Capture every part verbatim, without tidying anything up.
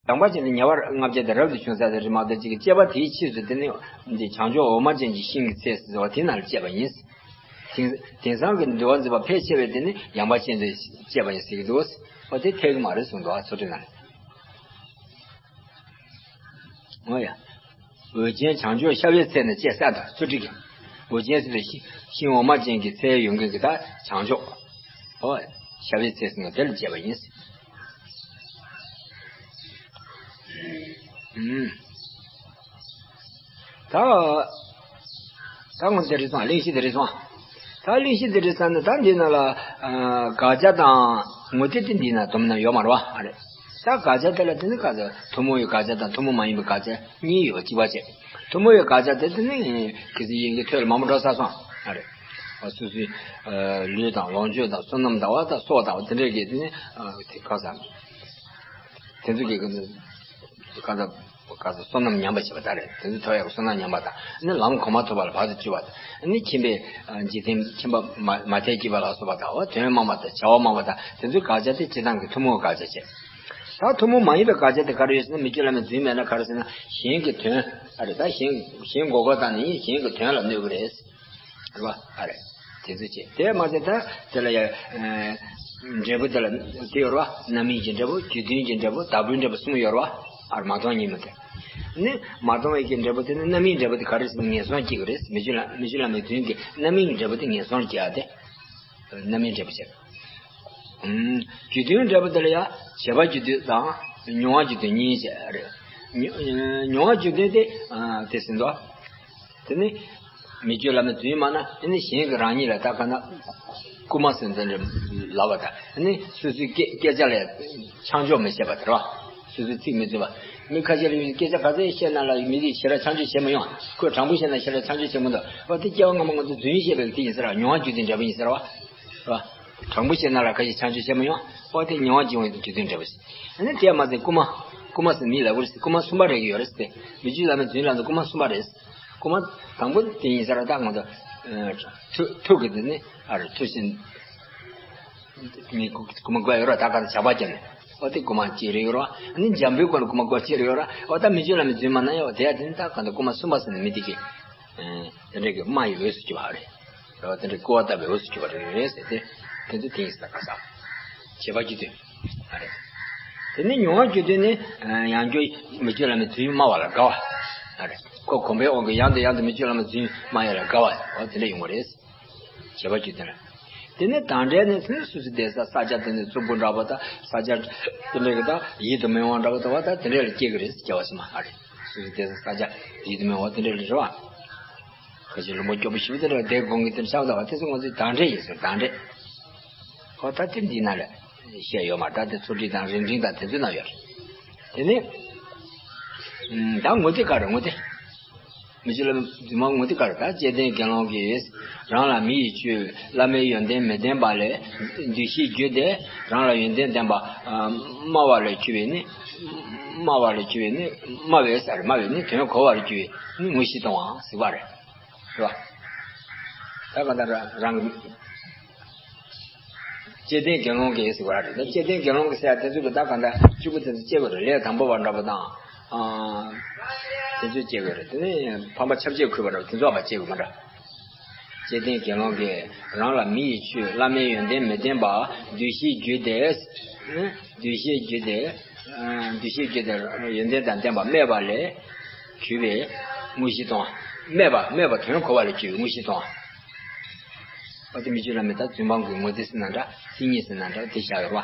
དང་པ་ཅན་དེ་ཉེ་བར་ལྔ་བརྒྱ་དེ་རབ་ཏུ་བྱུང་ས་དེ་རེད་མ་གཏོགས་ཅིག་གི་སྤྱད་པ་དེའི་ཕྱིས་སུ་དེ་ནི་འདི་བྱང་ཕྱོགས་འོ་མ་ཅན་གྱི་ཤིང་གི་ཚལ་ཟེར་བ་དེ་ནང་ལ་སྤྱད་པ་ཡིན། དེང་དེང་སང་གི་འདུལ་བ་འཛིན་པ་ཕལ་ཆེ་བས་དེ་ནི་ཡངས་པ་ཅན་དུ་སྤྱད་པ་ཡིན་ཟེར་གྱི་འདུག་འོ་དེ་འཐད་ཀྱི་མ་རེད་གསུངས་འདུག་ཚོ་ཁྲིད་ནང་ལ། འོ་ཡ། འོད་ཆེན་བྱང་ཕྱོགས་ཤ་བའི་ཚལ་ནས་སྤྱད་ས་དང་ཚུལ་ཁྲིམས་ཀྱི། འོད་ཆེན་ཟེར་དུས་ཤིང་འོ་མ་ཅན་གྱི་ཚལ་ཡོང་མཁན་གྱི་ད་བྱང་ཕྱོགས། འོ། ཤ་བའི་ཚལ་ཟེར་ན་དེ་ལ་སྤྱད་པ་ཡིན། ཨུམ། ད། ད་ངོ་དེ་རེད་སོང་གླེང་གཞི་དེ་རེད་སོང་། ད་གླེང་གཞི་དེ་རེད་ས་ནི་ད་འདི་ནང་ལ། དགག་བྱ་དང་ངོ་དེབ་དེ་འདི་ན་དོམ་ན་ཡོད་མ་རེད་བ། ཨ་རེད། ད་དགག་བྱ་དེ་ལ་དེ་ནི་ག་ཚོད་ཐུན་མོང་བའི་དགག་བྱ་དང་ཐུན་མོང་མ་ཡིན་པའི་དགག་བྱ་གཉིས་ཡོད་པ་གཅིག་པ་བྱས། ཐུན་མོང་བའི་དགག་བྱ་དེ་དེ་ནི་གལ་སྲིད་ཡིན་གྱི་ཐོས་ལ་མང་པོ་འགྲོ་ས་སོང་། ཨ་རེད། སོ་སོའི་ལུས་དང་ལོངས་སྤྱོད་དང་བསོད་ནམས་དང་བ་དང་སྲོག་དང་བ་དེ་འདྲས་ཀྱི་དེ་ནི་དེ་ག་ས་དེ་ཚོ་གི་ག་ས་ག་ས་བསོད་ནམས་ཉམས་པ་བྱེད་པ་ད་རེད། དེ་ཚོ་ཐོབ་ཡག་བསོད་ནམས་ཉམས་པ་དང་ནི་ལམ་གོང་མ་ཐོབ་པ་ལ་བར་དུ་གཅོད་པ་དང་ནི་ཁྱིམ་པའི་འཇིག་རྟེན་ཁྱིམ་པ་མ་མ་ཐེག་གཅིག་པ་ལ་སོགས་པ་དང་བ་དོན་སྨྲ་བ་དང་བྱ་བ་སྨྲ་བ་དང་དེ་ཚོའི་དགག་བྱ་དེ་སྤྱིར་བཏང་གི་ཐུན་མོང་དགག་བྱ་བྱེད། ད་ཐུན་མོང་མ་ཡིན་པའི་དགག་བྱ་དེ་ག་རེ་ཡོད་ཟེར་ན་མི་རྒྱུད་བླ་མའི་རྫུན་མེད་ན་ག་རེ་ཟེར་ན་གཞན་གྱི་དོན་ཨ་རེ་ད་གཞན་གཞན་མགོ་སྐོར་བཏང་ནས་གཞན་གྱི་དོན་ལ་གནོད་ཀྱི་རེད། རེད་བ། ཨ་རེ། དེ་ཚོ་བྱེད་དེ་མ་ཟད་ད་དེ་ལ་ཡ་འབྲས་བུ་དེ་ལ་དེ་ཡོད་རེད་བ། རྣམ་སྨིན་གྱི་འབྲས་བུ་རྒྱུ་མཐུན་གྱི་འབྲས་བུ་བདག་པོའི་འབྲས་བུ་གསུམ་ཡོད་རེད་བ། ཨ་རེ་མ་མཐོང་གཉིས་མ་དེ་ནི་མ་མཐོང་བའི་གི་འབྲས་བུ་དེ་ནི་རྣམ་སྨིན་འབྲས་བུ་དེ་ག་རེ་ཟེར་ན་ངན་སོང་སྐྱེ་གི་རེད། མི་རྒྱུད་ལ་མི་རྒྱུད་བླ་མའི་རྫུན་གྱི་རྣམ་སྨིན་འབྲས་བུ་དེ་ངན་སོང་སྐྱེ་ཡ་དེ། རྣམ་སྨིན་འབྲས་བུ་བྱེད། རྒྱུ་མཐུན་འབྲས་བུ་དེ་ལ་ཡང་བྱེད་པ་རྒྱུ་མཐུན་དང་མྱོང་བ་རྒྱུ་མཐུན་གཉིས་བྱས་རེད། མྱོ- མྱོང་བ་རྒྱུ་མཐུན་དེ་དེ་ཟིན་ཏོ། དེ་ནི་མི་རྒྱུད་བླ་མའི་རྫུན་སྨྲ་ན་དེ་ནི་གཞན་གྱི་རང་ཉིད་ལ་ད་ག་ན་རྐུ་མ་ཟེར་འདི་འདྲ་ལབ་པ་དང་དེ་ནི་སོ་སོའི་སྐད- སྐད་ཆ་ལ་ཆ་འཇོག་མི་བྱེད་པ་དེ་རེད། སོ་སོའི་ཚིག་མི་བཙུན་པ། མི་ཁ་ཤས་ལ་ཡོད་སྐད་ཆ་ག་ཚོད་བཤད་ན་ལ་མི་དེས་ཞེ་དྲག་ཆ་འཇོག་བྱེད་མི་ཡོང་། ཁོས་དྲང་པོ་བཤད་ན་ཞེ་དྲག་ཆ་འཇོག་བྱེད་མི་འདུག་འོ་དེ་སྐྱེ་བ་སྔ་མ་ང་ཚོ་རྫུན་བཤད་པའི་དེ་ཡིན་ཟེར་བ། མྱོང་བ་རྒྱུ་མཐུན་འབྲས་བུ་ཡིན་ཟེར་བ། རེད་བ། དྲང་པོ་བཤད་ན་ལ་ཁ་ཤས་ཆ་འཇོག་བྱེད་མི་ཡོང་། འོ་དེ་མྱོང་བ་རྒྱུ་མཐུན་འབྲས་བུ་ཟེར། ཨ་ནི་དེ་མ་ཟད་རྐུ་མ། རྐུ་མ་ཟེར་མི་ལབ་དགོས་རེད་ཟེར། རྐུ་མ་གསུམ་པ་རེད་ཀྱི་ཡོད་རེད་ཟེར་ཏེ། མི་རྒྱུད་བླ་མའི་རྫུན་ལབ་ན་རྐུ་མ་གསུམ་པ་རེད་ཟེར། རྐུ་མ་དང་པོ་དེ་ཡིན་ཟེར་བ་ད་ང་ཚོ། ཐུ- ཐུག་གི་དེ་ནི་ཨ་རེ་ཐུག་ཤིང་། ངས་རྐུ- རྐུ་མ་རྐུ་ཡ་ཡོད་ར་ད་ག་ཚོད་ཇག་པ་བརྒྱབ་ནས་འོ་དེ་རྐུ་མ་གཅིག་རེ་ཡོད་ར། ཨ་ནི་འཇམ་པོའི་སྒོ་ནས་རྐུ་མ་རྐུ་གཅིག་རེ་ཡོད་ར། འོ་ད་མི་རྒྱུད་བླ་མའི་རྫུན་སྨྲ་ན་ཡང་འོ་དེ་ཡ་དེ་ནི་ད་ག་འདྲ་རྐུ་མ་གསུམ་པ་ཟེར་ནས་མི་དེ་གི་དེ་འདྲ་གི་སྨྲ་བའི་འོས་སུ་གྱུར་པ་རེད། རེད་བ། དེ་འདྲ་རྐུ་བ་ལྟ་བུའི་འོས་སུ་གྱུར་པ་རེད་རེད་ཟེར་ཏེ། དེ་ཚོ་དེ་ཡིན་ཟེར་ན་ག་ས། བྱེད་པ་རྒྱུ་མཐུན། ཨ་རེད། དེ་ནི་མྱོང་བ་རྒྱུ་མཐུན་ནི་ཡང་རྒྱུ་མི་རྒྱུད་བླ་མའི་རྫུན་སྨྲ་བ་ལ་དགའ་བ། ཨ་རེད། ཁོ་གོམས་པའི་དབང་གིས་ཡང་དང་ཡང་དུ་མི་རྒྱུད་བླ་མའི་རྫུན་སྨྲ་ཡ་ལ་དགའ་བ་འོ་དེ་འདྲ་ཡོང་བ་རེད། བྱེད་པ་རྒྱུ་མཐུན་རེད། དེ་ནས་དང་འབྲེལ་ནས་དེ་ནས་སོ་སོ་བསྡད་ས་ས་ཆ་དེ་ནས་རྩུབ་པོ་འདྲ་པོ་དང་ས་ཆ་དེ་འདྲ་གི་དང་ཡིད་དུ་མི་འོང་འདྲ་པོ་དང་བ་དང་དེ་འདྲ་ལ་སྐྱེ་གི་རེད་སྐྱེ་བ་སེམས་མ་ཨ་རེད། སོ་སོ་བསྡད་ས་ས་ཆ་ཡིད་དུ་མི་འོང་དེ་འདྲ་ལ་རེད་བ། ཁ་ཅིག་ལུང་པ་སྐྱོ་པོ་ཞེ་པོ་དེ་འདྲ་བསྡད་དགོངས་ཀྱི་དེ་འདྲ་ཆགས་འདུག་བ་དེ་ཚོ་ང་ཚོའི་དང་འབྲེལ་ཡིན་ཟེར་དང་འབྲེལ། ཁོ་ད་དེ་འདི་ན་ལ་བཤད་ཡོད་མ་ད་དེ་ཚོ་སྒྲིག་དང་རིམ་འབྲིང་དང་དེ་ཚོའི་ནང་ཡོད་རེད། དེ་ནས་ད་ངོ་དེ་ག་རེ་ངོ་དེ། མི་རྒྱུད་བླ་མའི་རྫུན་སྨྲ་ངོ་དེ་ག་རེ་ད་བཅོམ་ལྡན་དགེ་སློང་གིས་རང་ལ་མི་ཡི་ཆོས་བླ་མའི་ཡོན་ཏན་མི་ལྡན་པ་ལས་འདུ་ཤེས་བརྒྱུད་དེ་རང་ལ་ཡོན་ཏན་ལྡན་པ་སྨྲ་བ་ལས་གྱུར་པའི་ནི་སྨྲ་བ་ལས་གྱུར་པའི་ནི་སྨྲ་བའི་ས་རེད་སྨྲ་བའི་ནི་དོན་གོ་བ་ལས་གྱུར་པའི་ནི་དངོས་གཞི་སྟོང་བ་ཟེར་བ་རེད། རེད་བ། ད་ག་ད་རང་རང་། བཅོམ་ལྡན་དགེ་སློང་གིས་ཟེར་བ་རེད། ད་བཅོམ་ལྡན་དགེ་སློང་གིས་ཟེར་ཡ་དེ་ཚོ་གི་ད་ག་ད་བཅུ་པོ་དེ་ཚོ་སྐྱེ་དགོས་རེད། ལས་དང་པོ་བ་འདྲ་པོ་དང་། དེ་ཚོ་སྐྱེ་དགོས་རེད། དེ་ནས་ཕམ་པ་ཆ་བྱད་འཁོལ་བ་འདྲ་པོ་དེ་ཚོ་བ་སྐྱེ་དགོས་མ་འདྲ། བཅོམ་ལྡན་དགེ་སློང་གིས་རང་ལ་མི་ཡི་ཆོས་བླ་མའི་ཡོན་ཏན་མི་ལྡན་པ་འདུ་ཤེས་བརྒྱུད་དེ། འདུ་ཤེས་བརྒྱུད་དེ། འདུ་ཤེས་བརྒྱུད་དེ་ཡོན་ཏན་དང་ལྡན་པ་སྨྲས་པ་ལས་གྱུར་པའི་དངོས་གཞི་སྟོང་བ། སྨྲས་པ་སྨྲས་པ་དོན་གོ་བ་ལས་གྱུར་པའི་དངོས་གཞི་སྟོང་བ། འོ་དེ་མི་རྒྱུད་བླ་མའི་ད་རྫུན་སྤང་གི་ངོ་དེ་ཟེར་ན་འདྲ་མཚན་ཉིད་ཟེར་ན་འདྲ་དེ་བཞག་ཡོད་རེད་བ།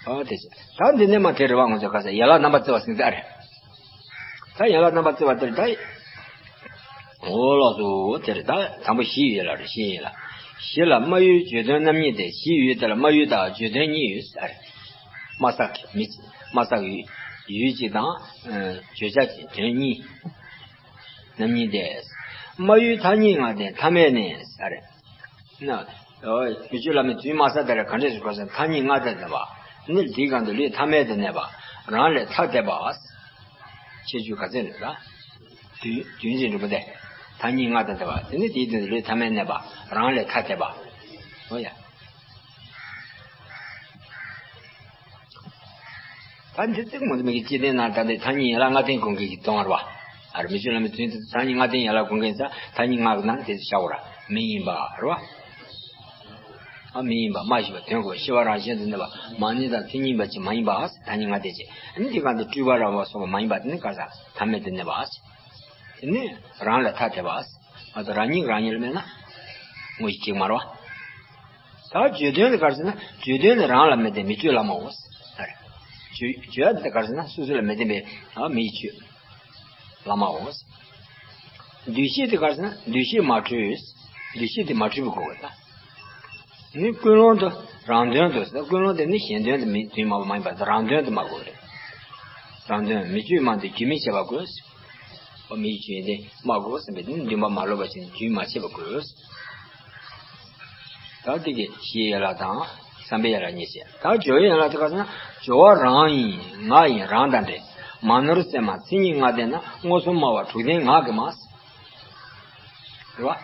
ཨོ་དེ་ད་འདི་ནས་མ་དེ་རེད་བ། ང་ཚོ་ག་ས་ཡན་ལག་རྣམ་པར་བརྩི་བ་ཟེར་ནི་ད་རེད། ད་ཡན་ལག་རྣམ་པར་བརྩི་བ་དེ་རེད་ད། འོ་ལགས་སོ་དེ་རེད་ད། དང་པོ་གཞི་ཡོད་ལ་རེད་གཞི་ཡོད་ལ། གཞི་ལ་སྨྲ་ཡུལ་བརྗོད་དོན་རྣམ་གཉིས་ཏེ་གཞི་ཡུལ་དེ་ལ་སྨྲ་ཡུལ་དང་བརྗོད་དོན་གཉིས་ཡོད་ཟེར། སྨྲ་བསགས་ཀྱི་མི་སྨྲ་བསགས་ཡུལ་ཡུལ་གཅིག་དང་། བརྗོད་བྱ་གཅིག་དོན་གཉིས། རྣམ་གཉིས་ཏེ། སྨྲ་ཡུལ་མཐའ་གཉིས་ལྔ་ལྡན་ཐ་མལ་ནས་ཟེར། ན། མི་རྒྱུད་བླ་མའི་རྫུན་སྨྲ་ས་དེ་ལ་ག་འདྲས་སུ་གོ་ཟེར་ན་མཐའ་གཉིས་ལྔ་ལྡན་ལྡན་པ། ནི་འདིའི་སྒང་དུ་ལུས་ཐ་མལ་དུ་གནས་པ། རང་ལས་ཐ་དད་པ། ཁྱད་ཆོས་ག་ཚད་ནས་ལ། རྒྱུན་རྒྱུན་ཅན་གྲུབ་པ་སྟེ། མཐའ་གཉིས་ལྔ་ལྡན་ལྡན་པ་དེ་ནི་དེའི་སྟེང་དུ་ལུས་ཐ་མལ་གནས་པ། རང་ལས་ཐ་དད་པ། འོ་ཡ། ད་འདི་ཚིག་མ་ཚིག་མི་གི་སྤྱི་དོན་ནང་ད་འདི་ཐ་སྙད་ཡན་ལག་ལྔ་ལྡན་གོང་གི་གི་གཏོང་བ་རེད་བ། ཨ་རེ་མི་ཆོས་བླ་མའི་ཚུལ་དེ་ཐ་སྙད་ལྔ་ལྡན་ཡན་ལག་གོང་གི་ས་ཐ་སྙད་ལྔ་གི་ནང་དེ་བྱ་བ་ར་མི་ཡིན་པ་རེད་བ། ཨ་མི་ཡིན་པ་སྨྲ་ཤེས་པ་དོན་གོ་ཤེས་པ་རང་བཞིན་དུ་གནས་པ་མ་ནི་དང་མཚན་ཉིད་པ་ཅིག་མ་ཡིན་པ་ཐ་སྙད་ལྔ་ལྡན་ཅིག་ཨ་ནི་འདི་གང་དུ་སྤྲུལ་པ་རང་བ་སོགས་པ་མ་ཡིན་པ་དེ་ནི་ག་ས་ཐ་མལ་དུ་གནས་པ། དེ་ནས་རང་ལ་ཐ་དད་པ། ང་ཚོ་རང་ཉིད་རང་ཉིད་ལ་མེད་ན་དངོས་གཞི་གཅིག་མ་རེད་བ། ད་བརྗོད་དོན་དེ་ག་རེ་ཟེར་ན་བརྗོད་དོན་ནི་རང་ལ་མེད་དེ་མི་བརྗོད་བླ་མའོ། ད་རེད། བརྗོད་བརྗོད་དེ་ག་རེ་ཟེར་ན་སོ་སོ་ལ་མི་ལྡན་པའི་ཨ་མི་ཡི་བརྗོད་བླ་མའོ། འདུས་བྱས་དེ་ག་རེ་ཟེར་ན་འདུས་བྱས་མ་གྲུབ། འདུས་བྱས་དེ་མ་གྲུབ་པའི་གོ་བ་ད། ནི་ཀུན་སློང་དུ་རང་དོན་དུ་ཟེར་ཀུན་སློང་དེ་ནི་གཞན་དོན་དུ་མི་དོན་མ་མ་ཡིན་པར་རང་དོན་དུ་སྨྲ་དགོས་རེད། རང་དོན་མི་བརྗོད་སྨྲ་དེ་རྒྱུ་མི་བྱེད་པ་དགོས། ཨོ་མི་ཡི་ཆོས་དེ་སྨྲ་དགོས་ཟེར་བའི་དེ་ནི་འདུན་པ་མ་ལོག་པ་ཞིག་རྒྱུན་མ་ཆད་པ་དགོས། ད་དེ་གི་གཞིའི་ཡན་ལག་དང་བསམ་པའི་ཡན་ལག་གཉིས་བཤད། ད་སྦྱོར་བའི་ཡན་ལག་དེ་ག་ཟེར་ན་སྦྱོར་བ་རང་ཡིན་ང་ཡིན་རང་དང་འདྲེས། མ་ནོར་སེམས་མ་མཚན་ཉིད་ལྔ་ལྡན་ན། མངོན་སུམ་སྨྲ་བ་དྲུག་ལྡན་ངག་གི་མ། རེད་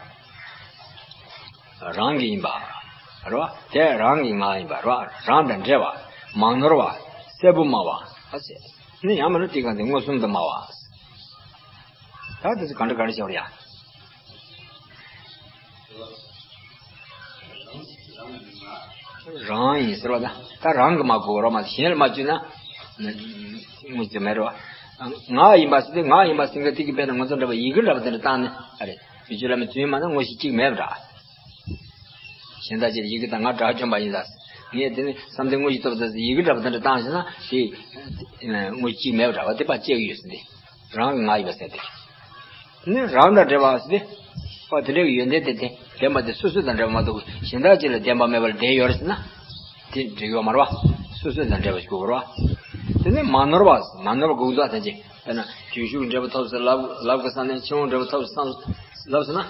བ། རང་གི་ཡིན་པ། རེད་བ། དེ་རང་གི་ངག་ཡིན་པ་རེད་བ། རང་དང་འདྲེས་པ། མ་ནོར་བ། གསལ་པོ་སྨྲ་བ། ཨ་ཙི། ནི་ཡང་མིན་ན་དེ་ག་དེ་མངོན་སུམ་དུ་སྨྲ་བ། ད་དེ་ཚོ་ག་འདྲ་ག་རེ་བྱ་བ་རེད་ཡ། རང་ཡིན་ཟེར་བ་ད་ད་རང་གི་མ་གོ་རོགས་མ་གཞན་ལ་མ་བརྗོད་ན་དངོས་གཞི་མེད་རོགས། ང་ཡིན་པ་ཟེར་ཏེ་ང་ཡིན་པ་ཟེར་མཁན་དེ་གི་དཔེར་ན་ང་ཚོ་འདྲ་བ་ཡི་གེ་འདྲ་བ་དེ་འདྲ་བཏང་ནས་ཨ་རེ་མི་ཆོས་བླ་མའི་ཚུལ་མ་ན་དངོས་གཞི་གཅིག་མེད་པ་འདྲ། གཞན་དག་ཅིག་ཡི་གེ་དང་ང་དགྲ་བཅོམ་པ་ཡིན་ད། ངས་དེ་ནི་བསམ་གཏན་དངོས་གཞི་སྟོབས་ཟེར་ཡི་གེ་འདྲ་བ་དེ་འདྲ་བཏང་ཞེ་ན་དེ་དངོས་གཞི་གཅིག་མེད་པ་འདྲ་བ་དེ་ཕར་བཅད་ཀྱི་ཡོད་ཟེར་ཏེ། རང་གི་ང་ཡིན་པ་ཟེར་ཏེ། ནི་རང་དང་འདྲེས་པ་ཟེར་ཏེ། ཨོ་དེ་འདྲའི་ཡོན་ཏན་དེ་དེ་ལྡན་པ་དེ་སོ་སོ་དང་འདྲེས་པ་མ་གཏོགས་གཞན་དག་ཅིག་ལ་ལྡན་པ་མེད་པར་ལྡན་ཡོད་རེད་ཟེར་ན། དེ་འགྲིག་ཡོད་མ་རེད་བ། སོ་སོ་དང་འདྲེས་པ་ཞིག་དགོས་རེད་བ། དེ་ནི་མ་ནོར་བ་ཟེར་མ་ནོར་བ་དགོས་འདུག་ཐམས་ཅད་དཔེར་ན་རྒྱུན་ཞུགས་འབྲས་བུ་ཐོབ་ཟེར་ལབ་ལབ་དགོས་བསམ་ནས་ཕྱིར་འོང་འབྲས་བུ་ཐོབ་བསམ་ལབ་ཟེར་ན་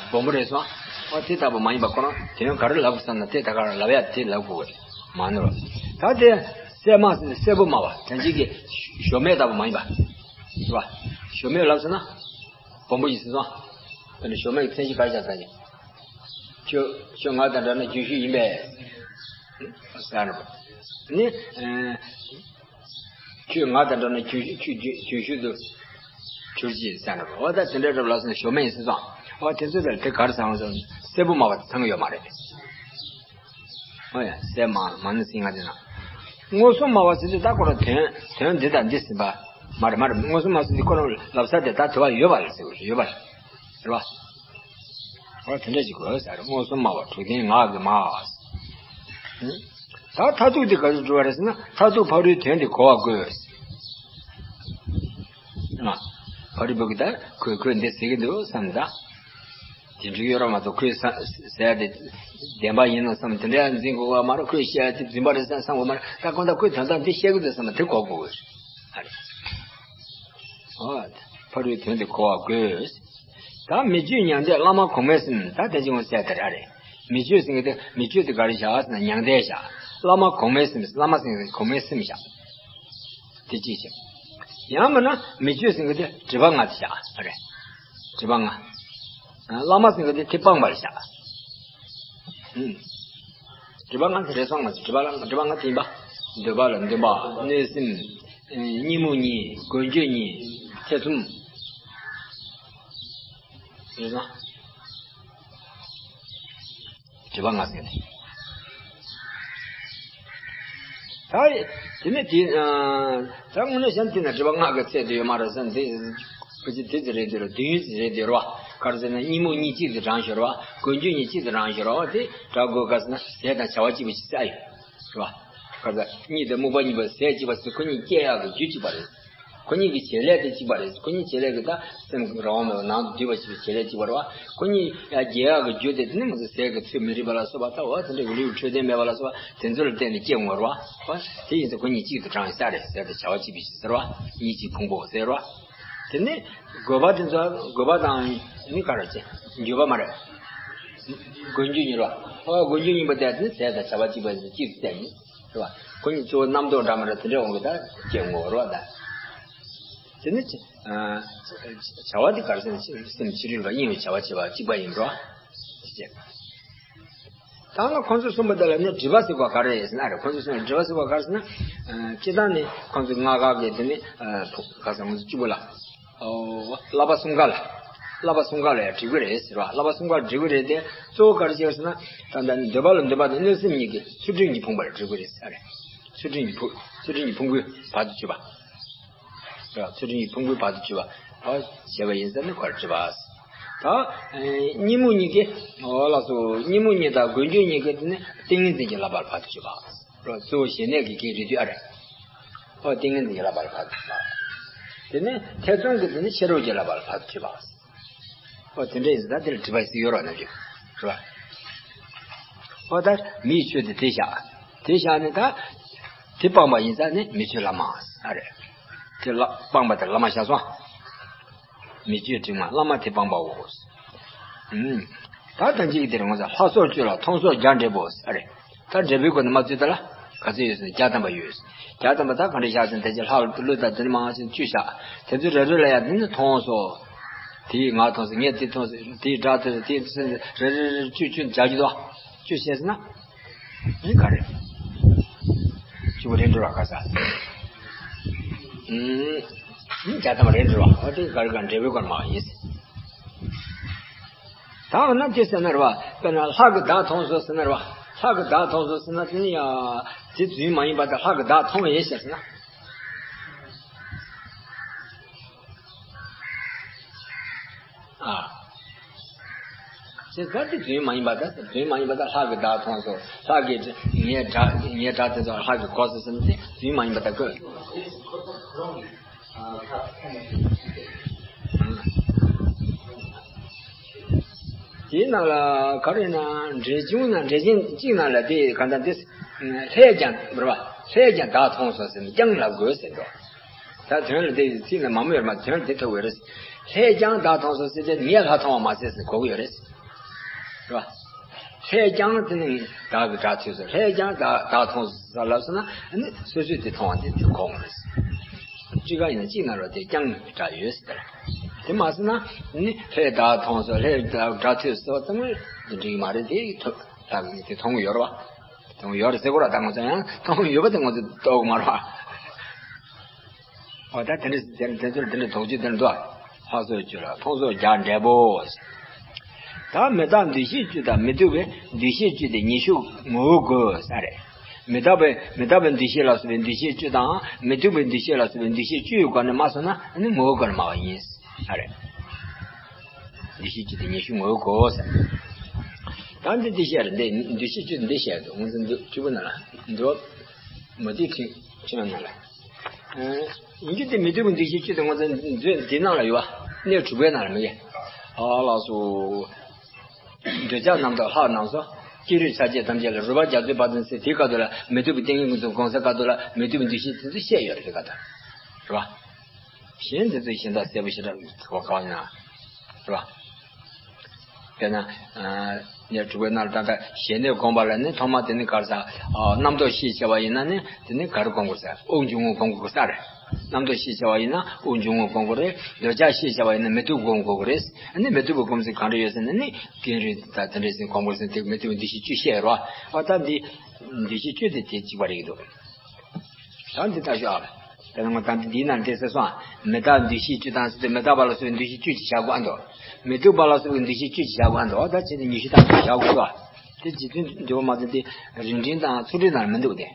སྦོམ་པོ་རེད་སོང་། ཨོ་དེ་ལྟ་བུ་མ་ཡིན་པ་ཁོ་རང་དོན་ག་རེ་ལབ་དགོས་བསམ་ན་དེ་ད་ག་རང་ལབ་ཡ་དེ་ལབ་དགོས་རེད་མ་ནོར་བ། ད་དེ་གསལ་མ་ཟེར་ནས་གསལ་པོ་སྨྲ་བ་དོན་གཅིག་གི་གཞོམ་མེད་ལྟ་བུ་མ་ཡིན་པ། རེད་བ། གཞོམ་མེད་ལབ་ཟེར་ན། སྦོམ་པོ་ཡིན་ཟེར་སོང་། དེ་ནི་གཞོམ་མེད་ཀྱི་མཚན་གཞི་ག་རེ་བཞག་ཟེར་ན། ཁྱོད་ཁྱོད་ང་དང་འདྲ་ན་རྒྱུན་ཞུགས་ཡིན་པས། ཟེར་ནས། ནི། ཁྱོད་ང་དང་འདྲ་ན་རྒྱུན་ཞུགས་ཁྱོད་རྒྱུན་རྒྱུན་ཞུགས་སུ་གྱུར་ཅིག་ཟེར་ནས། འོ་ད་དེ་འདྲ་རབ་ལ་སོང་གཞོམ་མེད་ཡིན་ཟེར་སོང་། འོ་དེ་ཚོ་ལ་དེ་ག་རེ་ཟེར་བ་སོང་གསལ་པོ་སྨྲ་བ་དེ་ཚང་གི་ཡོད་མ་རེད། ཨོ་ཡ་གསལ་མ་མ་ནི་སྲིད་ང་དེ་ན། མངོན་སུམ་སྨྲ་བ་ཟེར་དུས་ད་ཁོ་རང་དོན་དོན་འདི་དང་འདི་ཟིན་པ། མ་རེད་མ་རེད་མངོན་སུམ་སྨྲ་ཟེར་དུས་ཁོ་རང་ལབ་ས་དེ་ད་དུ་བ་ཡོད་པ་རེད་ཟེར་དགོས་ཡོད་པ་རེད། རེད་བ། ཨོ་དེ་འདྲ་ཞིག་དགོས་ཟེར་མངོན་སུམ་སྨྲ་བ་དྲུག་ལྡན་ངག་གི་མ། ད་མཐར་ཐུག་དེ་ག་ཚོད་འགྲོ་བ་རེད་ཟེར་ན་མཐར་ཐུག་ཕ་རོལ་དོན་དེ་གོ་བ་དགོས། ཨ། ཕ་རོལ་པོ་གི་ད་ཁོས་ཁོས་འདི་ཟེར་གི་འདུག་བསམ་ད། དེ་འགྲིག་ཡོད་ར་མ་གཏོགས་ཁོས་ས་ཟེར་ཡ་དེ་བདེན་པ་ཡིན་ནམ་བསམ་དེ་འདྲ་འཛིན་དགོས་པ་མ་རེད། ཁོས་བཤད་ཡ་དེ་རྫུན་པ་རེད་བསམ་བསམ་དགོས་མ་རེད། ད་ཁོ་ད་ཁོས་དོན་དག་འདི་བཤད་གི་འདུག་བསམ་ན་དེ་གོ་དགོས་རེད། ཨ་རེད། ཨོ། ཕ་རོལ་དོན་དེ་གོ་བ་དགོས། ད་མི་བརྗོད་མྱང་འདས་བླ་མ་གོང་མའི་སེམས་ད་དེ་ཅི་ངོ་ཟེར་དེ་ར་རེད། མི་བརྗོད་ཟེར་མཁན་དེ་མི་བརྗོད་དེ་ག་རེ་བཞག་ཟེར་ན་མྱང་འདས་བཞག་བླ་མ་གོང་མའི་སེམས་བླ་མ་ཟེར་མཁན་གོང་མའི་སེམས་བཞག་དེ་གཅིག་བྱས། ཡང་མིན་ན་མི་བརྗོད་ཟེར་མཁན་དེ་སྒྲིབ་པ་ལྔ་དེ་བཞག་རེད། སྒྲིབ་པ་ལྔ། བླ་མ་ཟེར་མཁན་དེ་དེ་སྤངས་པར་བཞག་ཨུམ། སྒྲིབ་པ་ལྔ་དེ་རེད་སོང་མ་ཟེར་སྒྲིབ་པ་ལྔ་སྒྲིབ་པ་ལྔ་དེ་ཡིན་པ། འདོད་པ་ལ་འདུན་པ་གནོད་སེམས། གཉིད་རྨུགས་གཉིད་མགོ་འགྱོད་གཉིད་ཐེ་ཚོམ། རེད་སོང་། སྒྲིབ་པ་ལྔ་ཟེར་ནས། ད་དེ་ནས་དེ་ད་དངོས་གནས་བྱས་ན་དེ་ན་སྒྲིབ་པ་ལྔ་གི་ཚད་དུ་ཡོད་མ་རེད་ཟེར་ན་དེ་ཁོ་ཅི་དེ་ཙི་རེད་དེ་རེད་དུས་ཡུན་ཙི་རེད་དེ་རེད་བ། ག་རེ་ཟེར་ན་གཉིད་རྨུགས་གཉིད་གཅིག་ཙི་གྲང་ཤོར་བ་མགོ་འགྱོད་གཉིད་གཅིག་ཙི་གྲང་ཤོར་བ་དེ་དྲག་དགོས་ག་ཟེར་ན་ཟས་དང་བྱ་བ་གཅིག་པ་ཞིག་ཟ་ཡོད་རེད་བ། ག་རེ་ཟེར་གཉིད་དང་རྨུགས་པ་གཉིས་པོ་ཟས་གཅིག་པ་ཟེར་ཁོ་གཉིས་སྐྱེ་ཡག་གི་རྒྱུ་གཅིག་པ་རེད། ཁོ་གཉིས་ཀྱི་བྱེད་ལས་དེ་གཅིག་པ་རེད། ཁོ་གཉིས་བྱེད་ལས་ཀྱི་ད་སེམས་ཀྱི་རང་དབང་མེད་པ་ནང་དུ་སྡུད་པ་ཞིག་བྱེད་ལས་གཅིག་པ་རེད་བ། ཁོ་གཉིས་ཡང་རྒྱལ་ཡག་གི་རྒྱུ་དེ་དེ་ནི་མི་ཚེ་ཟས་ཀྱི་ཚོད་མི་རིག་པ་ལ་སོགས་པ་ལྟ་བ་དེ་འདྲ་གི་ལུས་འཕྲོད་བསྟེན་མེད་པ་ལ་སོགས་པ་དེ་ཚོ་ལ་བརྟེན་ནས་སྐྱེ་ངོ་རེད་བ། དེ་ཡིན་ཚེ་ཁོ་གཉིས་གཅིག་ཏུ་བགྲང་ཡོད་ས་རེད་ཟེར་ཏེ་བྱ་བ་གཅིག་པའི་ཕྱིར་ཟེར་བ། གཉིས་གཅིག་ཕུང་པོ་ཟེར་བ། དེ་ནི་དགོས་པ་དེ་ཚོ་དགོས་པ་དང་ནི་ག་རེ་བྱེད་འགྱུར་བ་མ་རེད། མགོ་མཇུག་གཉིས་རེད་བ། ཨོ་མགོ་མཇུག་གཉིས་པོ་དེ་ནི་ཟས་དང་བྱ་བ་གཅིག་པ་ཡིན་ཚེ་གཅིག་ཏུ་བསྟན་ནི་རེད་བ། ཁོ་གཉིས་གཙོ་བོ་རྣམ་རྟོག་འདྲ་མི་འདྲ་དེ་འདྲ་འོང་གི་ད་སྐྱེ་ངོ་རེད་བ་ད། དེ་ནི་བྱ་བ་དེ་ག་རེ་ཟེར་ན་སེམས་ཕྱི་རོལ་པ་གཡེང་བའི་བྱ་བ་བྱེད་པ་གཅིག་པ་ཡིན་འགྲོ། ཅེས། ད་ང་ཁོང་ཚོས་གསུངས་པ་དེ་ལ་ནི་སྒྲིབ་པ་ཟེར་བ་ག་རེ་ཟེར་ན་རེད། ཁོང་ཚོས་གསུངས་པའི་སྒྲིབ་པ་ཟེར་བ་ག་རེ་ཟེར་ན། ཨ། སྤྱིར་བཏང་ནི་ཁོང་ཚོས་ལྔ་ཀ་གི་དེ་ནི། ཨ། ཕུ། ག་ཟེར། ཁོང་ཚོས་བཅུ་པོ་ལ། ཨོ། བསླབ་པ་གསུམ་ཀ་ལ། བསླབ་པ་གསུམ་ཀ་ལ་ཡང་འགྲིག་གི་རེད་ཟེར་བ། བསླབ་པ་གསུམ་ཀ་འགྲིག་གི་རེད་དེ། གཙོ་བོ་ག་རེ་བྱས་ཟེར་ན། ད་ལྟ་ནི་འདོད་པ་ལ་འདོད་པ་དང་གནོད་སེམས་གཉིས་ཀྱི་ཚུལ་ཁྲིམས་ཀྱི་ཕུང་པོ་ལ་འགྲིག་གི་རེད་ཟེར་རེད། ཚུལ་ཁྲིམས་ཀྱི་ཕུང་། ཚུལ་ཁྲིམས་ཀྱི་ཕུང་པོའི་བར་དུ་གཅོད་པ། ཚུལ་ཁྲིམས་ཀྱི་ཕུང་པོའི་བར་དུ་གཅོད་པ། ཨོ། བྱས་པ་ཡིན་ཙང་ནི་ཁོ་ལ་སྒྲིབ་པ། ད། ཨེ། གཉིད་རྨུགས་གཉིས་ཀྱི། ཨོ་ལགས་སོ། གཉིད་རྨུགས་གཉིས་དང་འགུལ་སྐྱོད་གཉིས་ཀྱི་དེ་ནི་ཏིང་ངེ་འཛིན་གྱི་བསླབ་པ་ལ་བར་དུ་གཅོད་པ། གཙོ་བོ་ཞི་གནས་ཀྱི་རིགས་རྒྱུད་ཨ་རེད། ཨོ། ཏིང་ངེ་འཛིན་གྱི་བསླབ་པ་ལ་བར་དུ་གཅོད་པ། དེ་ནི་ཐེ་ཚོམ་གྱི་དེ་ནི་ཤེས་རབ་ཀྱི་བསླབ་པ་ལ་བར་དུ་གཅོད་པ། ཨོ། དེ་འདྲ་ཡིན་ཙང་ད་དེ་ལ་སྒྲིབ་པ་ཟེར་གྱི་ཡོད་རེད་བ། ནམ་རྒྱུན། རེད་བ། ཨོ། ད་མིའི་ཆོས་དེ་དེ་བཞག་དེ་བཞག་ནས་ད། དེ་སྤངས་པ་ཡིན་ཙང་ནི་མི་ཆོས་བླ་མ་ཨ་རེད། དེ་བླ། སྤངས་པ་དེ་བླ་མ་བཞག་སོང་། མི་ཆོས་དྲི་མ་བླ་མ་དེ་སྤངས་པའོ། ཨུམ། ད་ལྟ་གཅིག་དེར་ངོ་ཚ་ལྷ་སོགས་བཅུ་ལ་མཐོང་སོགས་བརྒྱ་འབྲས་བུ་ཨ་རེད། ད་འབྲས་བུའི་སྒོ་ནས་མ་བརྩིས་ད་ལ་ག་ཚོད་ཡོད་ཟེར་ན་བརྒྱ་ཐམ་པ་ཡོད། བརྒྱ་ཐམ་པ་ད་ག་འདྲ་བཞག་ཟེར་ན་དེ་ཅི་ལྷ་ཀླུ་དང་དེ་ནི་མང་ཆེན་བཅུ་བཞག་དེ་ཚོ་རེ་རེ་ལ་ཡང་དེ་ནི་མཐོང་སོགས། དེས་ང་མཐོང་སོགས། ངས་དེ་མཐོང་སོགས། དེས་སྒྲ་ཐོས་སོགས། དེས་ཚིག་རེ་རེ་རེ་བཅུ་བཅུ་བརྒྱ་བརྒྱ་དོ། བཅུ་བྱས་ཟེར་ན། ཨེ་ག་རེ། བཅུ་པོ་རེད་འགྲོ་བ་ག་ས། ཨུམ། བརྒྱ་ཐམ་པ་རེད་འགྲོ་བ། ཨོ་དེ་ག་རེ་ག་འབྲས་བུའི་སྒོ་ནས་མ་ཡིན། ད་འོ་ན་དེ་ཟེར་ན་རེད་བ། དཔེར་ན་ལྷ་གིས་བདག་མཐོང་སོགས་ཟེར་ན་རེད་བ། ལྷ་གིས་བདག་མཐོང་སོགས་ཟེར་ན་དེ་ནི་ཡ། དེ་རྫུན་མ་ཡིན་པ་དང་ལྷ་གིས་བདག་མཐོང་བ་ཡིན་ཟེར་ཟེར་ན། ཨ། ཅེས་ད་དེ་རྫུན་མ་ཡིན་པ་དང་། རྫུན་མ་ཡིན་པ་དང་ལྷ་གིས་བདག་མཐོང་སོགས། ལྷ་གིས་ངའི་སྒྲ། ངའི་སྒྲ་དེ་ཚོ་ལྷ་གིས་གོ་སོང་ཟེར་ན་དེ་རྫུན་མ་ཡིན་པ་དང་ཀོ། དེའི་ནང་ལ་ག་རེ་ན་འགྲེལ་ཆུང་ན་འགྲེལ་ཆེན་གཅིག་ནང་ལ་དེ་ག་འདྲ་འདི། ལྷས་ཀྱང་རེད་བ། ལྷས་ཀྱང་བདག་མཐོང་སོགས་ཟེར་ནས་ཀྱང་ལ་དགོས་ཟེར་འགྲོ། ད་དོན་ལ་དེ་ཚིག་ལ་མ་མོས་མ་དོན་དེ་ཐུག་པའི་རེད། ལྷས་ཀྱང་བདག་མཐོང་སོགས་ཟེར་ཏེ་ངས་ལྷ་མཐོང་བ་མ་ཟད་ཟེར་གོ་གི་ཡོད་རེད། རེད་བ། ལྷས་ཀྱང་དེ་ནི་བདག་གི་སྒྲ་ཐོས་སོགས། ལྷས་ཀྱང་བདག་བདག་མཐོང་སོགས་ལབ་སོང་ན་ཨ་ནི་སོ་སོས་དེ་མཐོང་བ་དེ་དེ་གོ་གི་རེད། གཅིག་ག་ཡིན་ན་གཅིག་ན་རོ་དེ་ཀྱང་གི་སྒྲ་ཡོད་ཟེར། དེ་མ་ཟེར་ན་ནི་ལྷས་བདག་མཐོང་སོགས། ལྷས་བདག་སྒྲ་ཐོས་སོགས་ཙམ་དེ་འགྲིག་གི་མ་རེད། དེ་ཐོས་བདག་གིས་དེ་མཐོང་གི་ཡོད་རེད་བ། མཐོང་ཡོད་རེད་ཟེར་གོ་ར། ད་ང་ཚོ་ཡང་མཐོང་ཡོད་པ་དེ་ང་ཚོ་རྟོགས་མ་རེད། ཨོ་ད་དེ་འདྲ་དེ་འདྲ་དེ་ཚོར་དེ་འདྲ་དོགས་གཅོད་དེ་འདྲ་འདུག་ལྷ་སོགས་བཅུ་ལ་མཐོང་སོགས་བརྒྱ་འབྲས་བུ། ད་མི་རྟག་འདུ་ཤེས་བཅུ་དང་མི་སྡུག་པའི་འདུ་ཤེས་བཅུ་དེ་ཉི་ཤུ་ངོ་བོ་དགོས་ས་རེད། མི་རྟག་པའི་མི་རྟག་པའི་འདུ་ཤེས་ལ་སོགས་པའི་འདུ་ཤེས་བཅུ་དང་མི་སྡུག་པའི་འདུ་ཤེས་ལ་སོགས་པའི་འདུ་ཤེས་བཅུ་ཡི་སྒོ་ནས་སྨྲ་སོང་ན་ཨ་ནི་ངོ་བོའི་སྒོ་ནས་སྨྲ་བ་ཡིན་ས་རེད། འདུ་ཤེས་བཅུ་དེ་ཉི་ཤུ་ངོ་བོ་དགོས་ས། ད་འདི་འདུ་ཤེས་རེད། འདི་འདུ་ཤེས་བཅུ་འདི་བཤད་འདུག་ང་ཚོ་འདི་བཅུ་པོ་ནང་ལ་འདུག་མ་དེ་ཁྲིད་ཁྲིད་ནང་ལ། ཡིན་གྱི་དེ་མི་སྡུག་པའི་འདུ་ཤེས་བཅུ་དེ་ང་ཚོ་འདི་འདི་ནང་ལ་ཡོད་པ། གནས་དྲུག་པའི་ནང་ལ་མི་གི། ཨ་ལགས་སོ། འདོད་ཆགས་རྣམ་རྟོག་ལྷག་རྣམས་སོ། ཅི་རིགས་ཆགས་ཅེས་ཐམས་ཅད་ལ་རོལ་པ་རྒྱ་མཚོའི་བར་དུ་ཟེར། དེའི་སྐབས་དུ་ལ་མི་སྡུག་པའི་ཏིང་ངེ་འཛིན་གོང་ས་སྐབས་དུ་ལ་མི་སྡུག་པའི་འདུ་ཤེས་དེ་ཚོ་བཤད་ཡོད་རེད། དེ་ག་ད་རེད་བ། གཞན་དེ་ཚོ་གཞན་དག་གསལ་པོ་ཞེ་དྲག་གོ་གང་ཡང་། རེད་བ། དཔེར་ན། ཨ། གནས་དྲུག་པའི་ནང་ལ་ད་ལྟ་ཞི་གནས་སྒོམ་པ་ལ་ནི་ཐོག་མ་དེ་ནི་ག་རེ་ཟེར། ཨ། རྣམ་རྟོག་ཤེས་བྱ་བ་ཡིན་ན་ནི་དེ་ནི་ག་རེ་སྒོམ་དགོས་ཟེར། དབུགས་འབྱུང་རྔུབ་སྒོམ་དགོས་ས་རེད། རྣམ་རྟོག་ཤེས་བྱ་བ་ཡིན་ན་དབུགས་འབྱུང་རྔུབ་སྒོམ་དགོས་རེད། འདོད་ཆགས་ཤེས་བྱ་བ་ཡིན་ན་མི་སྡུག་སྒོམ་དགོས་རེད། ཨ་ནི་མི་སྡུག་པ་སྒོམ་ཚུལ་གང་འདྲ་ཡོད་ཟེར་ན་ནི་ཀེང་རུས་དང་དེ་འདྲ་ཟེར་སྒོམ་དགོས་ཟེར། དེ་མི་སྡུག་པའི་འདུ་ཤེས་བཅུ་བཤད་རོ། ཨ། ད་འདི་འདུ་ཤེས་བཅུ་དེ་དེ་གཅིག་པ་རེད་འདུག་ད་འདི་ལྟ་ཞོག་ཨ། དེ་ནང་ད་འདི་འདིའི་ནང་འདི་ཟེར་སོང་ཨ། མི་རྟག་འདུ་ཤེས་བཅུ་དང་ཟེར་དུས་མི་རྟག་པ་ལ་སོགས་པའི་འདུ་ཤེས་བཅུ་ཅིག་བཞག་དགོས་ཨ་འདུག་མི་སྡུག་པ་ལ་སོགས་པའི་འདུ་ཤེས་བཅུ་ཅིག་བཞག་དགོས་ཨ་འདུག་ད་ཆེ་ནི་ཉི་ཤུ་དང་བཅུ་བཞག་དགོས་འདུག་དེ་རྗེ་བཙུན་འདུལ་བ་མ་ཚུན་དེ་རིམ་འགྲེལ་དང་ཚུལ་ཁྲིམས་ནང་མི་འདུག་སྟེ།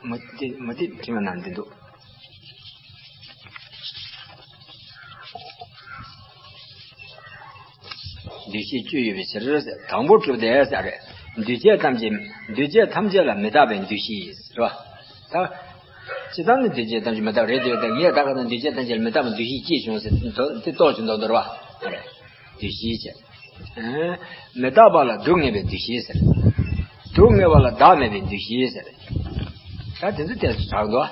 མ་དེ་མ་དེ་དྲི་བ་ནང་འདི་འདུག་འདུ་ཤེས་བཅུ་ཡོད་པའི་ཕྱིར། དང་པོ་གྲུབ་སྟེ་ཟེར་རེད། འདུས་བྱས་ཐམས་ཅད་འདུས་བྱས་ཐམས་ཅད་ལ་མི་རྟག་པའི་འདུ་ཤེས་རེད་བ། ད། སྤྱིར་བཏང་ནི་འདུས་བྱས་ཐམས་ཅད་མི་རྟག་རེད་དེ། ད་ངས་ད་ག་ན་འདུས་བྱས་ཐམས་ཅད་ལ་མི་རྟག་པའི་འདུ་ཤེས་སྐྱེས་བྱུང་ཟེར་དེ་རྟོགས་བྱུང་མདོག་མདོག་རེད་བ། རེད། འདུ་ཤེས་བྱས། མི་རྟག་པ་ལ་སྡུག་བསྔལ་བའི་འདུ་ཤེས་ཟེར། སྡུག་བསྔལ་བ་ལ་བདག་མེད་པའི་འདུ་ཤེས་ཟེར། ད་དེ་ཚོ་དེ་ཚོ་དྲག་འདུག་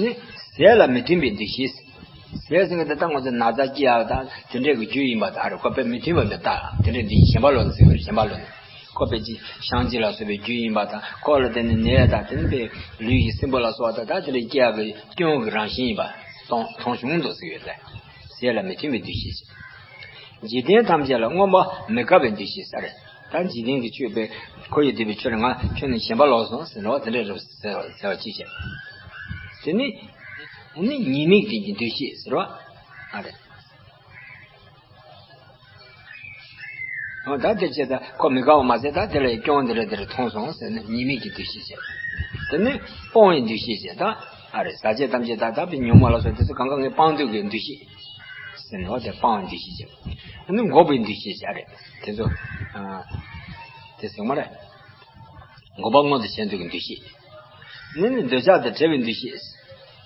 ནི་ཟས་ལ་མི་མཐུན་པའི་འདུ་ཤེས། ཟས་ཟེར་མཁན་དེ་ད་ང་ཚོ་ན་ཚ་སྐྱེ་ཡག་དང་དེ་འདྲའི་གི་རྒྱུ་ཡིན་པ་དང་། ཨ་རེ་ཁོ་དཔེ་མི་མཐུན་པ་མི་རྟག་དེ་འདྲའི་འདུ་ཤེས་གཞན་པ་ལོག་ནས་ཟེར་བའི་གཞན་པ་ལོག་ནས་ཁོ་དཔེ་ཅི་བཤང་གཅི་ལ་སོགས་པའི་རྒྱུ་ཡིན་པ་དང་། ཁོ་ལ་བརྟེན་ནས་ནད་དང་དེ་ནི་དཔེ་ལུས་ཀྱི་སྲིན་པོ་ལ་སོགས་པ་དང་ད་དེ་འདྲའི་སྐྱེ་ཡག་གི་སྐྱོན་གྱི་རང་བཞིན་ཡིན་པ་མཐོང་མཐོང་བྱུང་འདུག་ཟེར་ཡོད་ལ། ཟས་ལ་མི་མཐུན་པའི་འདུ་ཤེས། འཇིག་རྟེན་ཐམས་ཅད་ལ་མངོན་པར་མི་དགའ་བའི་འདུ་ཤེས་ཟེར། ད་འཇིག་རྟེན་གྱི་ཆོས་པས་ཁོ་ཡི་འདོད་པའི་ཆོས་ལ་ང་ཁྱོད་ནི་ཞེན་པ་ལོག་སོང་ཟེར་བ་དེ་འདྲ་རེད་ཟེར་བ་ཟེར་བ་ཅིག་བྱས། དེ་ནི་ནི་ཉེས་དམིགས་ཅན་གྱི་འདུ་ཤེས་ཟེར་བ་ཨ་རེད། འོ་ད་དེ་བྱས་ད་ཁོ་མི་དགའ་བ་མ་ཟད་ད་དེ་ལ་སྐྱོན་འདི་རེད་འདི་རེད་མཐོང་སོང་ཟེར་ནས་ཉེས་དམིགས་ཀྱི་འདུ་ཤེས་བྱས། དེ་ནི་སྤོང་བའི་འདུ་ཤེས་བྱས་ད་ཨ་རེད། ཟག་བཅས་ཐམས་ཅད་ད་ད་བའི་ཉོན་མོངས་ལ་སོགས་དེ་ཚོ་གང་གང་གི་སྤང་འདོད་ཀྱི་འདུ་ཤེས་ཟེར་ནས་འོ་དེ་སྤང་བའི་འདུ་ཤེས་བྱས། ཨ་ནི་འགོག་པའི་འདུ་ཤེས་བྱས་ཨ་རེད། དེ་ཚོ་ཨ་དེ་ཟེར་མ་རེད། འགོག་པ་མངོན་དུ་བྱེད་འདོད་ཀྱི་འདུ་ཤེས། ནི་ནི་འདོད་ཆགས་དང་བྲལ་བའི་འདུ་ཤེས།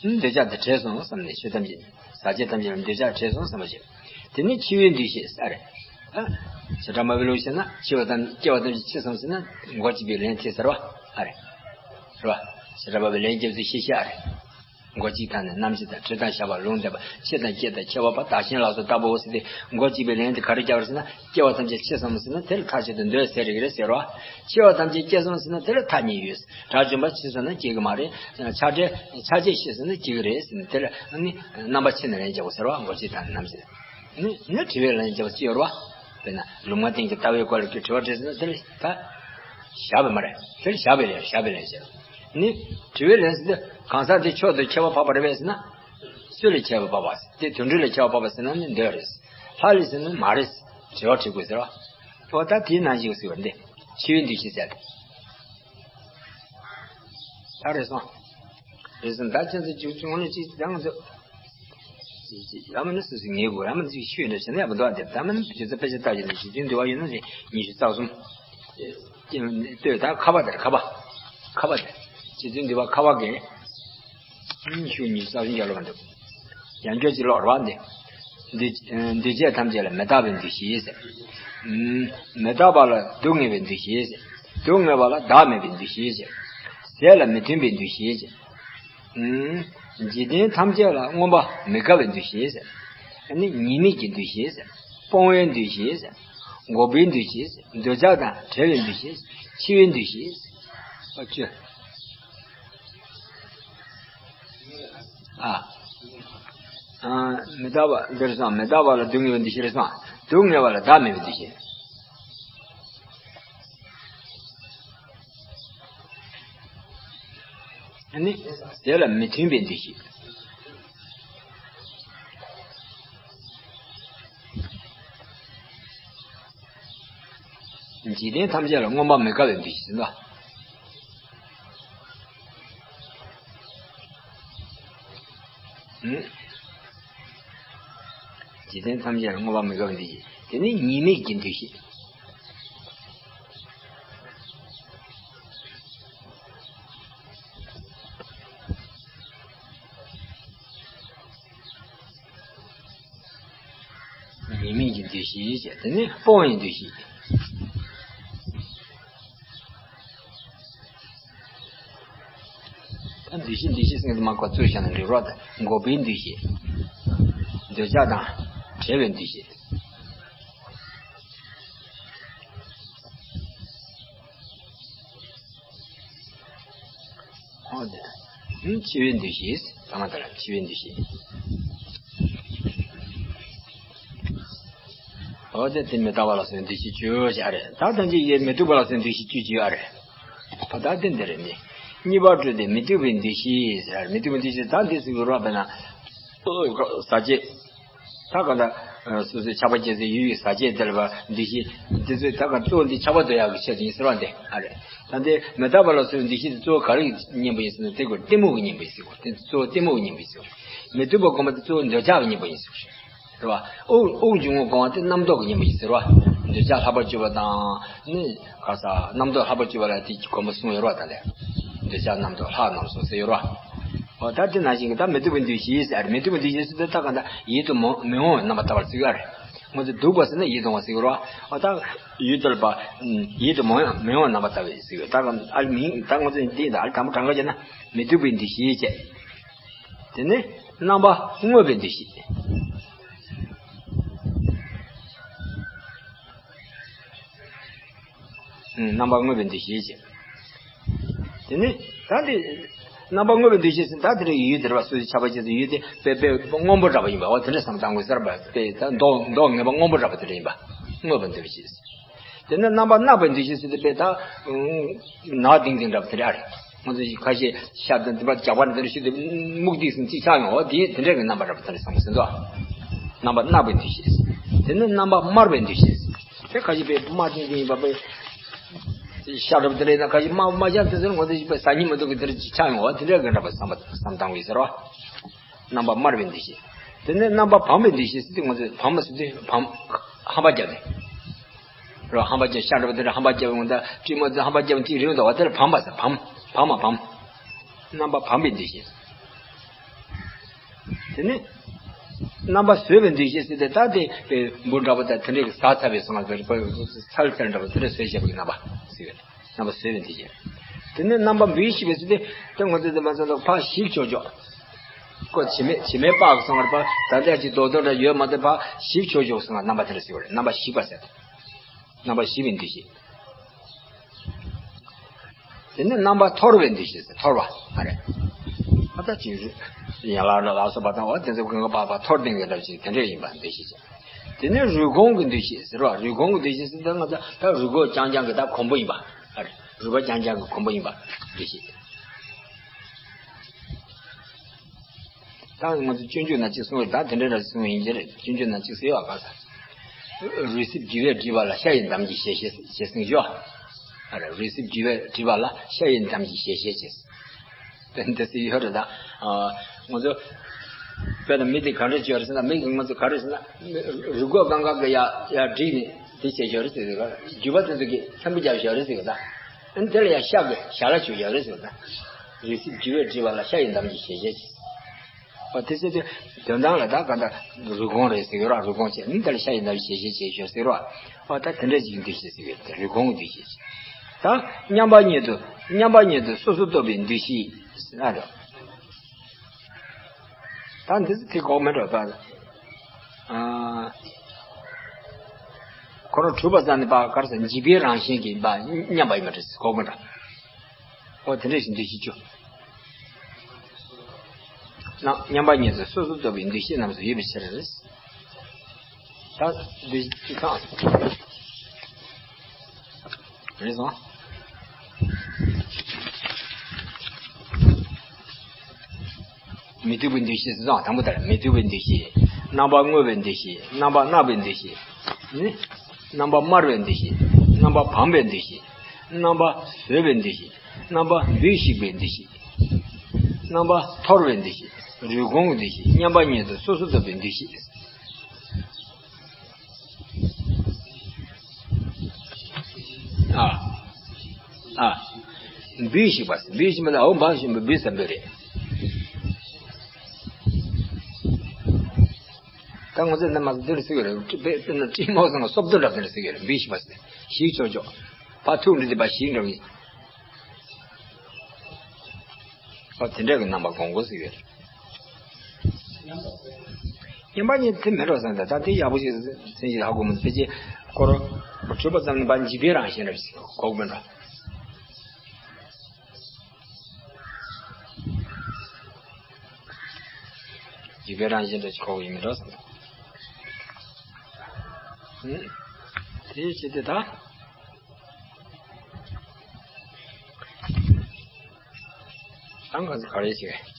ནི་འདོད་ཆགས་དང་བྲལ་སོང་བསམ་ནས་ཆོས་ཐམས་ཅད་ཟག་བཅས་ཐམས་ཅད་ལ་འདོད་ཆགས་བྲལ་སོང་བསམ་པ་བྱེད། དེ་ནི་འཆི་བའི་འདུ་ཤེས་ཨ་རེད། ཨ། བྱེ་བྲག་སྨྲ་བའི་ལུགས་བྱས་ན་འཆི་བ་དང་སྐྱེ་བ་ཐམས་ཅད་འཆི་སོང་ཟེར་ན་མགོ་གཅིག་པའི་ལན་དེ་ཟེར་བ་ཨ་རེད། རེད་བ། བྱེ་བྲག་སྨྲ་བའི་ལན་རྒྱབ་ཚུལ་ཤེས་བྱ་ཨ་རེད། མགོ་གཅིག་དང་ནི་རྣམ་ཤེས་དང་དྲི་དང་ཞགས་པ་ལུང་བསྟན་པ་འཆི་དང་སྐྱེ་དང་འཆི་བ་པ་བདག་གཞན་ལ་སོགས་ལྟ་བུའོ་ཟེར་ཏེ་མགོ་གཅིག་པའི་ལན་དེ་ག་རེ་རྒྱབ་རེད་ཟེར་ན་སྐྱེ་བ་ཐམས་ཅད་འཆི་སོང་ཟེར་ན་དེ་ལ་མཐའ་གཅིག་ཏུ་འདོད་ཟེར་རིགས་རེད་ཟེར་རོ། འཆི་བ་ཐམས་ཅད་སྐྱེ་སོང་ཟེར་ན་དེ་ལ་མཐའ་གཉིས་ཡོད། དགྲ་བཅོམ་པ་འཆི་སོང་ན་སྐྱེ་གི་མ་རེད། ཆགས་བྲལ་ཆགས་བཅས་ཤི་སོང་ན་སྐྱེ་གི་རེད་ཟེར་ན་དེ་ལ་ནི་རྣམ་པ་ཕྱེ་ནས་ལན་རྒྱག་དགོས་ཟེར་བ་མགོ་གཅིག་དང་རྣམ་ཤེས། ནི་ནི་དྲི་བའི་ལན་རྒྱབ་ཅི་ཡོད་རེད་བ། དཔེར་ན་ལུང་མ་བསྟན་གྱི་ལྟ་བའི་སྐོར་ལ་དྲི་བ་དྲིས་ཟེར་ན་དེ་ལ་ད་བཞག་པ་མ་རེད། དེ་ལ་བཞག་པའི་ལན་བཞག་པའི་ལན་ཟེར། ནི་དྲི་བའི་ལན་ཟེར་དུས་གང་ཟག་དེ་མཆོག་ཏུ་ཁྱད་པར་འཕགས་པ་རེད་པས་ཟེར་ན། སུ་ལ་ཁྱད་པར་འཕགས་པ་ཟེར་དེ་དོན་འགྲུབ་ལ་ཁྱད་པར་འཕགས་པ་ཟེར་ན་ནི་འདོད་རེད། ལྷ་ལ་ཟེར་ན་མ་རེད། དྲི་བ་དྲི་དགོས་ཟེར་བ། འོ་ད་དེའི་ནང་བཞིན་ཟེར་བ་འདི་འཆི་བའི་འདུ་ཤེས་ཟེར། ད་རེད་སོང་། རེད་སོང་ད་ཁྱེད་ཚོ་བཅུ་བཅུ་ངོ་ནས་གཅིག་ཡང་ཚོ། ཡང་མིན་ན་སུ་སུ་ངེས་དགོས་ཡང་མིན་ན་ཅིག་ཤོད་འདྲ་བྱས་ན་ཡག་པོ་འདུག་ཨ་དེ་ད་མིན་ན་བྱེད་ཚོ་དཔེ་ཆ་ལྟ་ཡོད་ན་རྗེ་བཙུན་འདུལ་བ་ཡོད་ན་རེ་ཉི་ཤུ་རྩ་གསུམ། ལྟོས་ད་ཁ་པ་དེར་ཁ་པ། ཁ་པ་དེར། རྗེ་བཙུན་འདུལ་བ་ཁ་པ་གི། ཉི་ཤུ་ཉི་ཤུ་རྩ་གསུམ་རྒྱབ་ལོག་མ་འདུག་ཡང་བསྐྱར་ཅིག་ཀློག་རེད་བ་འདི། འདུས་འདུས་བྱས་ཐམས་ཅད་ལ་མི་རྟག་པའི་འདུ་ཤེས་ཟེར། མི་རྟག་པ་ལ་སྡུག་བསྔལ་བའི་འདུ་ཤེས་ཟེར། སྡུག་བསྔལ་བ་ལ་བདག་མེད་པའི་འདུ་ཤེས་ཟེར། ཟས་ལ་མི་མཐུན་པའི་འདུ་ཤེས་ཟེར། འཇིག་རྟེན་ཐམས་ཅད་ལ་མངོན་པར་མི་དགའ་བའི་འདུ་ཤེས་ཟེར། ཨ་ནི་ཉེས་དམིགས་ཀྱི་འདུ་ཤེས་ཟེར། སྤོང་བའི་འདུ་ཤེས་ཟེར། འགོག་པའི་འདུ་ཤེས་ཟེར། འདོད་ཆགས་དང་བྲལ་བའི་འདུ་ཤེས་ཟེར། འཆི་བའི་འདུ་ཤེས་ཟེར། ཨ་ཅོ། ཨ། ཨ། མི་རྟག་པ་འདིར་སོང་མི་རྟག་པ་ལ་སྡུག་བསྔལ་བའི་འདུ་ཤེས་རེད་སོང་། སྡུག་བསྔལ་བ་ལ་བདག་མེད་པའི་འདུ་ཤེས། ཨ་ནི། དེ་ལ་མི་མཐུན་པའི་འདུ་ཤེས། འཇིག་རྟེན་ཐམས་ཅད་ལ་མངོན་པར་མི་དགའ་བའི་འདུ་ཤེས་ཟེར་ན། འཇིག་རྟེན་ཐམས་ཅད་ལ་མངོན་པར་མི་དགའ་བའི་འདུ་ཤེས། དེ་ནི་ཉེས་དམིགས་ཀྱི་འདུ་ཤེས། ཉེས་དམིགས་ཀྱི་འདུ་ཤེས་བྱས། དེ་ནི་སྤོང་བའི་འདུ་ཤེས། ད་འདུ་ཤེས་འདུ་ཤེས་ཟེར་དུས་མ་གོ་ཚུལ་བྱས་ན་འགྲིག་རོགས་དང་འགོག་པའི་འདུ་ཤེས། འདོད་ཆགས་དང་བྲལ་བའི་འདུ་ཤེས། འོ་དེ། འཆི་བའི་འདུ་ཤེས། ཚང་མ་དེ་ལ་འཆི་བའི་འདུ་ཤེས། འོ་དེ་དེ་མི་རྟག་པ་ལ་སོགས་འདུ་ཤེས་བཅུ་ཡོད་རེད། ད་ཐམས་ཅད་ཡེ་མི་སྡུག་པ་ལ་སོགས་འདུ་ཤེས་བཅུ་བཅུ་ཡོད་རེད། ད་ད་དེ་འདི་རེད་འདི། གཉིས་པ་སྤྲོས་ཏེ་མི་སྡུག་པའི་འདུ་ཤེས་ཟེར། མི་སྡུག་པའི་འདུ་ཤེས་ད་འདི་ཟེར་གི་རོགས་པས་ན། ཟག་བཅས། ད་ག་ད། སོ་སོའི་ཆགས་པ་སྐྱེ་ཚེ་ཡུལ་ཡུལ་ཟག་བཅས་དེ་ལ་བ་འདུ་ཤེས། འདི་ཚོས་ད་ག་གཙོ་བོ་འདི་ཆགས་པ་འདོད་ཡག་གི་ཆེད་དུ་ཡིན་ཟེར་བ་འདི་ཨ་རེད། ད་འདི་མི་རྟག་པ་ལ་སོགས་འདུ་ཤེས་དེ་གཙོ་བོ་ག་རེ་གཉེན་པོ་ཡིན་ཟེར་ན་དེ་ཀོ་གཏི་མུག་གི་གཉེན་པོ་ཡིན་ཟེར་གོ་དེ་གཙོ་བོ་གཏི་མུག་གི་གཉེན་པོ་ཡིན་ཟེར་གོ་མི་སྡུག་པ་སྒོམ་པ་དེ་གཙོ་བོ་འདོད་ཆགས་ཀྱི་གཉེན་པོ་ཡིན་ཟེར་གོ་རེད་བ། དབུགས་དབུགས་འབྱུང་བ་སྒོམ་པ་དེ་རྣམ་རྟོག་གི་གཉེན་པོ་ཡིན་ཟེར་བ། འདོད་ཆགས་ལྷག་པར་གྱུར་པ་དང་ནི་ག་ས་རྣམ་རྟོག་ལྷག་པར་གྱུར་པ་ལ་དེ་སྒོམ་པ་གསུངས་ཡོད་རེད་བ། ད་ལས་འདོད་ཆགས་རྣམ་རྟོག་ལྷག་རྣམས་སོ་ཟེར་ཡོད་རེད་བ། འོ་ད་དེ་ནང་བཞིན་གྱི་ད་མི་སྡུག་པའི་འདུ་ཤེས་ཟེར། མི་སྡུག་པའི་འདུ་ཤེས་ཟེར་དུས་ད་ག་ད་ཡིད་དུ་མི་མི་འོང་བའི་རྣམ་པ་ལྟ་བུར་བརྩི་གི་ཨ་རེད། ང་ཚོ་སྡུག་པ་ཟེར་ན་ཡིད་དུ་འོང་བ་ཟེར་གི་རེད་བ། འོ་ད་ཡུལ་དེ་ལ་བ། ཡིད་དུ་མི་འོང་མི་འོང་བའི་རྣམ་པ་ལྟ་བུར་བརྩི་གི་ད་ག་ཨ་ལ་མིང་ད་ང་ཚོ་འདི་ད་ཨ་ལ་དང་པོ་དྲང་ག་བྱས་ན་མི་སྡུག་པའི་འདུ་ཤེས་བྱས། དེ་ནས་རྣམ་པ་དངོས་པོའི་འདུ་ཤེས། རྣམ་པ་དངོས་པོའི་འདུ་ཤེས་བྱས། དེ་ནི་ད་འདི་རྣམ་པ་དངོས་པོའི་འདུ་ཤེས་ཟེར་ད་དེ་འདྲ་ཡུལ་དེ་རེད་བ། སོ་སོའི་ཆགས་པ་སྐྱེ་ཚེ་ཡུལ་དེ་དཔེ་དཔེ་སྔོན་པོ་འདྲ་པོ་ཡིན་པ། འོ་དེ་འདྲ་བསམ་བཏང་དགོས་ཟེར་བ། དཔེ་ད་མདོག་མདོག་ངན་པ་སྔོན་པོ་འདྲ་པོ་དེ་འདྲ་ཡིན་པ། དངོས་པོའི་འདུ་ཤེས། དེ་ནས་རྣམ་པར་གནག་པའི་འདུ་ཤེས་ཟེར་དུས་པས་ད། ནག་ཏིང་ཏིང་འདྲ་པོ་དེ་རེད་ཨ་རེད། ང་ཚོ་ཁ་ཤས་ཤ་དང་དེ་པ་རྒྱག་པ་ནི་དེ་འདྲ་ཞིག་དེ་སྨུག་ཏིག་སིང་གཅིག་ཆགས་ཡོང་བ་དེ་དེ་འདྲ་གི་རྣམ་པ་འདྲ་པོ་དེ་འདྲ་བསམ་གྱི་ཟིན་ཏོ། རྣམ་པར་གནག་པའི་འདུ་ཤེས། དེ་ནས་རྣམ་པར་དམར་བའི་འདུ་ཤེས། དེ་ཁ་ཤས་པས་དམར་ཏིང་ཏིང་ཡིན་པ་པས། ཤ་འདྲ་པོ་དེ་འདྲ་ཡིན་ན་ཁ་ཤས་དམར་དམར་ཤ་དེ་ཚོ་ང་ཚོ་ཞིག་པས་ཟ་སྙིང་མི་འདུག་གི་དེ་འདྲ་ཅིག་ཆགས་ཡོང་བ་དེ་འདྲ་གི་འདྲ་པོ་བསམ་པ་བསམ་བཏང་བ་ཡིན་ཟེར་བ། རྣམ་པར་དམར་བའི་འདུ་ཤེས། དེ་ནས་རྣམ་པར་བམ་པའི་འདུ་ཤེས་ཟེར་དུས་ང་ཚོས་བམ་ཟེར་དུས་བམ། ཧམ་པ་བརྒྱབ་ནས། རོ་ཧམ་པ་བརྒྱབ་ཤ་འདྲ་པོ་དེ་འདྲ་ཧམ་པ་བརྒྱབ་འོང་ད་སྤྲིན་མོ་ཚོས་ཧམ་པ་བརྒྱབ་དེའི་རིང་དུ་བ་དེ་ལ་བམ་པ་ཟེར་བམ། བམ་མ་བམ། རྣམ་པར་བམ་པའི་འདུ་ཤེས། དེ་ནས། རྣམ་པར་བཟོད་པའི་འདུ་ཤེས་ཟེར་ཏེ་ད་དེ་འབུ་འདྲ་པོ་དང་དེ་འདྲའི་གི་ཟ་ཚར་བའི་སོང་ང་ཚལ་ཚལ་འདྲ་པོ་དེ་འདྲ་བཟོད་བྱེད་པ་གི་རྣམ་པ་ཟེར་བས། རྣམ་པར་བཟོད་པའི་འདུ་ཤེས། དེ་ནས་རྣམ་པར་འབུས་ཤིག་པའི་ཟེར་ཏེ་དེ་ང་ཚོས་དེ་མ་ཚོ་ལ་ཕར་ཞིག་ཆོག་ཆོག་ཀོ་བྱེ་མའི་བྱེ་མའི་པགས་སོང་བར་ཕར་ད་ལྟ་ཅིག་རྡོག་རྡོག་འདྲ་ཡོད་མ་དེ་ཕར་ཞིག་ཆོག་ཆོག་སོང་ང་རྣམ་པ་དེ་འདྲ་ཟེར་བ་རེད། རྣམ་པར་ཞིག་པ་ཟེར་ཏེ། རྣམ་པར་ཞིག་པའི་འདུ་ཤེས། དེ་ནས་རྣམ་པར་འཐོར་བའི་འདུ་ཤེས་ཟེར་འཐོར་བ་ཨ་རེད། ཨ་ད་ཅིག་ཡན་ལག་ལ་ལ་སོགས་པ་དང་འོ་དེ་ཚོ་གང་ག་པགས་པ་འཐོར་ལྡིང་གི་འདྲ་ཞིག་དེ་འདྲས་ཡིན་པ་འདུ་ཤེས་བྱེད། དེ་ནས་རུས་གོང་གི་འདུ་ཤེས་ཟེར་བ་རུས་གོང་གི་འདུ་ཤེས་ཟེར་ད་ང་ཚོ་ད་རུས་གོང་རྐྱང་རྐྱང་གི་ད་གོང་བུ་ཡིན་པ་ཨ་རེད། རུས་པ་རྐྱང་རྐྱང་གི་གོང་བུ་ཡིན་པ་འདུ་ཤེས། ད་ང་ཚོ་སྤྱོད་འཇུག་ན་གཅིག་གསུངས་ཡོད། ད་དེ་འདྲ་འདྲ་གསུངས་ཡིན་གྱི་རེད། སྤྱོད་འཇུག་ན་གཅིག་ཟེར་བ་ག་ས། རུས་གསེབ་རྒྱུ་བས་བསྒྲིབས་པ་ལ་ཤ་ཡི་འདམ་གྱིས་ཞལ་ཞེས་ཞེས་གསུངས་ཞོ། ཨ་རེ་རུས་གསེབ་རྒྱུ་བས་བསྒྲིབས་པ་ལ་ཤ་ཡི་འདམ་གྱིས་ཞལ་ཞེས་ཞེས། དེ་འདི་སྲིད་ཡོད་རེད་ད། ང་ཚོ། དཔེར་ན་མི་དེ་ག་འདྲ་བྱོས་རེད་ཟེར་ན་མི་གི་ང་ཚོ་ག་རེ་ཟེར་ན། རུས་ཁོག་གང་ག་གི་ཡ་ཡ་བསྒྲིགས་ནས་དེ་བྱས་ཞོ་རེད་ཟེར་གི་རྒྱུ་བ་དེ་ཚོ་གི་ཚན་པོ་རྒྱབ་ཞོ་རེད་ཟེར་གི་ད། ཨ་ནི་དེ་ལ་ཡ་ཤ་གི་ཞལ་ལ་བྱོས་ཞོ་རེད་ཟེར་གི་ད། རུས་གསེབ་རྒྱུ་བས་བསྒྲིབས་པ་ལ་ཤ་ཡི་འདམ་གྱིས་ཞལ་ཞེས་ཞེས། ཨོ་དེ་ཚེ་དེ་དོན་དག་ལ་ད་ག་འདྲ་རུས་གོང་རེད་ཟེར་གི་ར་རུས་གོང་བྱས་ནི་དེ་ལ་ཤ་ཡི་འདམ་གྱིས་ཞལ་ཞེས་བྱས་ཞོ་ཟེར་ར། ཨོ་ད་དེ་འདྲ་ཅིག་འདུ་ཤེས་ཟེར་གི་རུས་གོང་འདུ་ཤེས་ཤིག་ད་མཉམ་པ་ཉིད་དུ་མཉམ་པ་ཉིད་དུ་སོ་སོར་རྟོག་པའི་འདུ་ཤེས་ཟེར་ན་རེད། ད་འདི་ཚོ་དེ་གོ་མེད་འགྲོ་ད། ཨ། ཁོ་རང་གྲུབ་པ་ཙམ་ནི་པ་གར་ས་འཇིག་པའི་རང་བཞིན་གྱིས་པ་མཉམ་པ་ཡིན་པ་རེད་གོ་མེད་འགྲོ། ཨོ་དེ་འདྲ་ཞིག་འདུ་ཤེས་བཅུ། ན་མཉམ་པ་ཉིད་དུ་སོ་སོར་རྟོག་པའི་འདུ་ཤེས་རྣམས་སུ་ཡོད་པའི་ཕྱིར། ད་འདི་ཅི་གང་རེད་སོང་། མི་སྡུག་པའི་འདུ་ཤེས་སུ་སོང་དང་པོ་ལྟར་མི་སྡུག་པའི་འདུ་ཤེས། རྣམ་པར་མངོན་པའི་འདུ་ཤེས། རྣམ་པར་གནག་པའི་འདུ་ཤེས། ནི། རྣམ་པར་དམར་བའི་འདུ་ཤེས། རྣམ་པར་བམ་པའི་འདུ་ཤེས། རྣམ་པར་བཟོད་པའི་འདུ་ཤེས། རྣམ་པར་འབུས་ཤིག་པའི་འདུ་ཤེས། རྣམ་པར་འཐོར་བའི་འདུ་ཤེས། རུས་གོང་གི་འདུ་ཤེས། མཉམ་པ་ཉིད་དུ་སོ་སོར་རྟོག་པའི་འདུ་ཤེས། ཨ། ཨ། འབུས་ཤིག་པ། འབུས་ཤིག་པ་ལ་འོ་འབའ་ཞིག་འབུས་ས་འབུས་རེད། ད་ང་ཚོས་འདི་མ་འདིར་ཟེར་གི་རེད། དཔེ་དཔེར་ན་སྤྲིན་མོ་སོང་ན་སོབ་ཏོ་འདྲ་འདིར་ཟེར་གི་རེད། འབུས་ཤིག་པ་ཟེར། ཞིག་ཆོག་ཆོག་ཕ་ཐུག་འདྲི་དེ་པ་ཞིག་འདྲ་བའི། ཨོ་དེ་འདྲ་གི་རྣམ་པ་གོང་གོ་ཟེར་གི་རེད། མཉམ་པ་ཉིད་དེ་མེད་འགྲོ་བསམ་ད་ད་དེ་ཡག་པོ་ཞིག་ཚན་ཞིག་ཧ་གོ་མི་ཕལ་ཆེར་ཁོ་རང་གྲུབ་པ་ཙམ་ནས་པ་འཇིག་པའི་རང་བཞིན་རེད་གོ་གི་མེད་འགྲོ། འཇིག་པའི་རང་བཞིན་རེད་གོ་གི་མེད་འགྲོ་བསམ་ད། དེ་བྱས་ཏེ་ད། ད་ང་ཚོ་ག་རེ་བྱེད།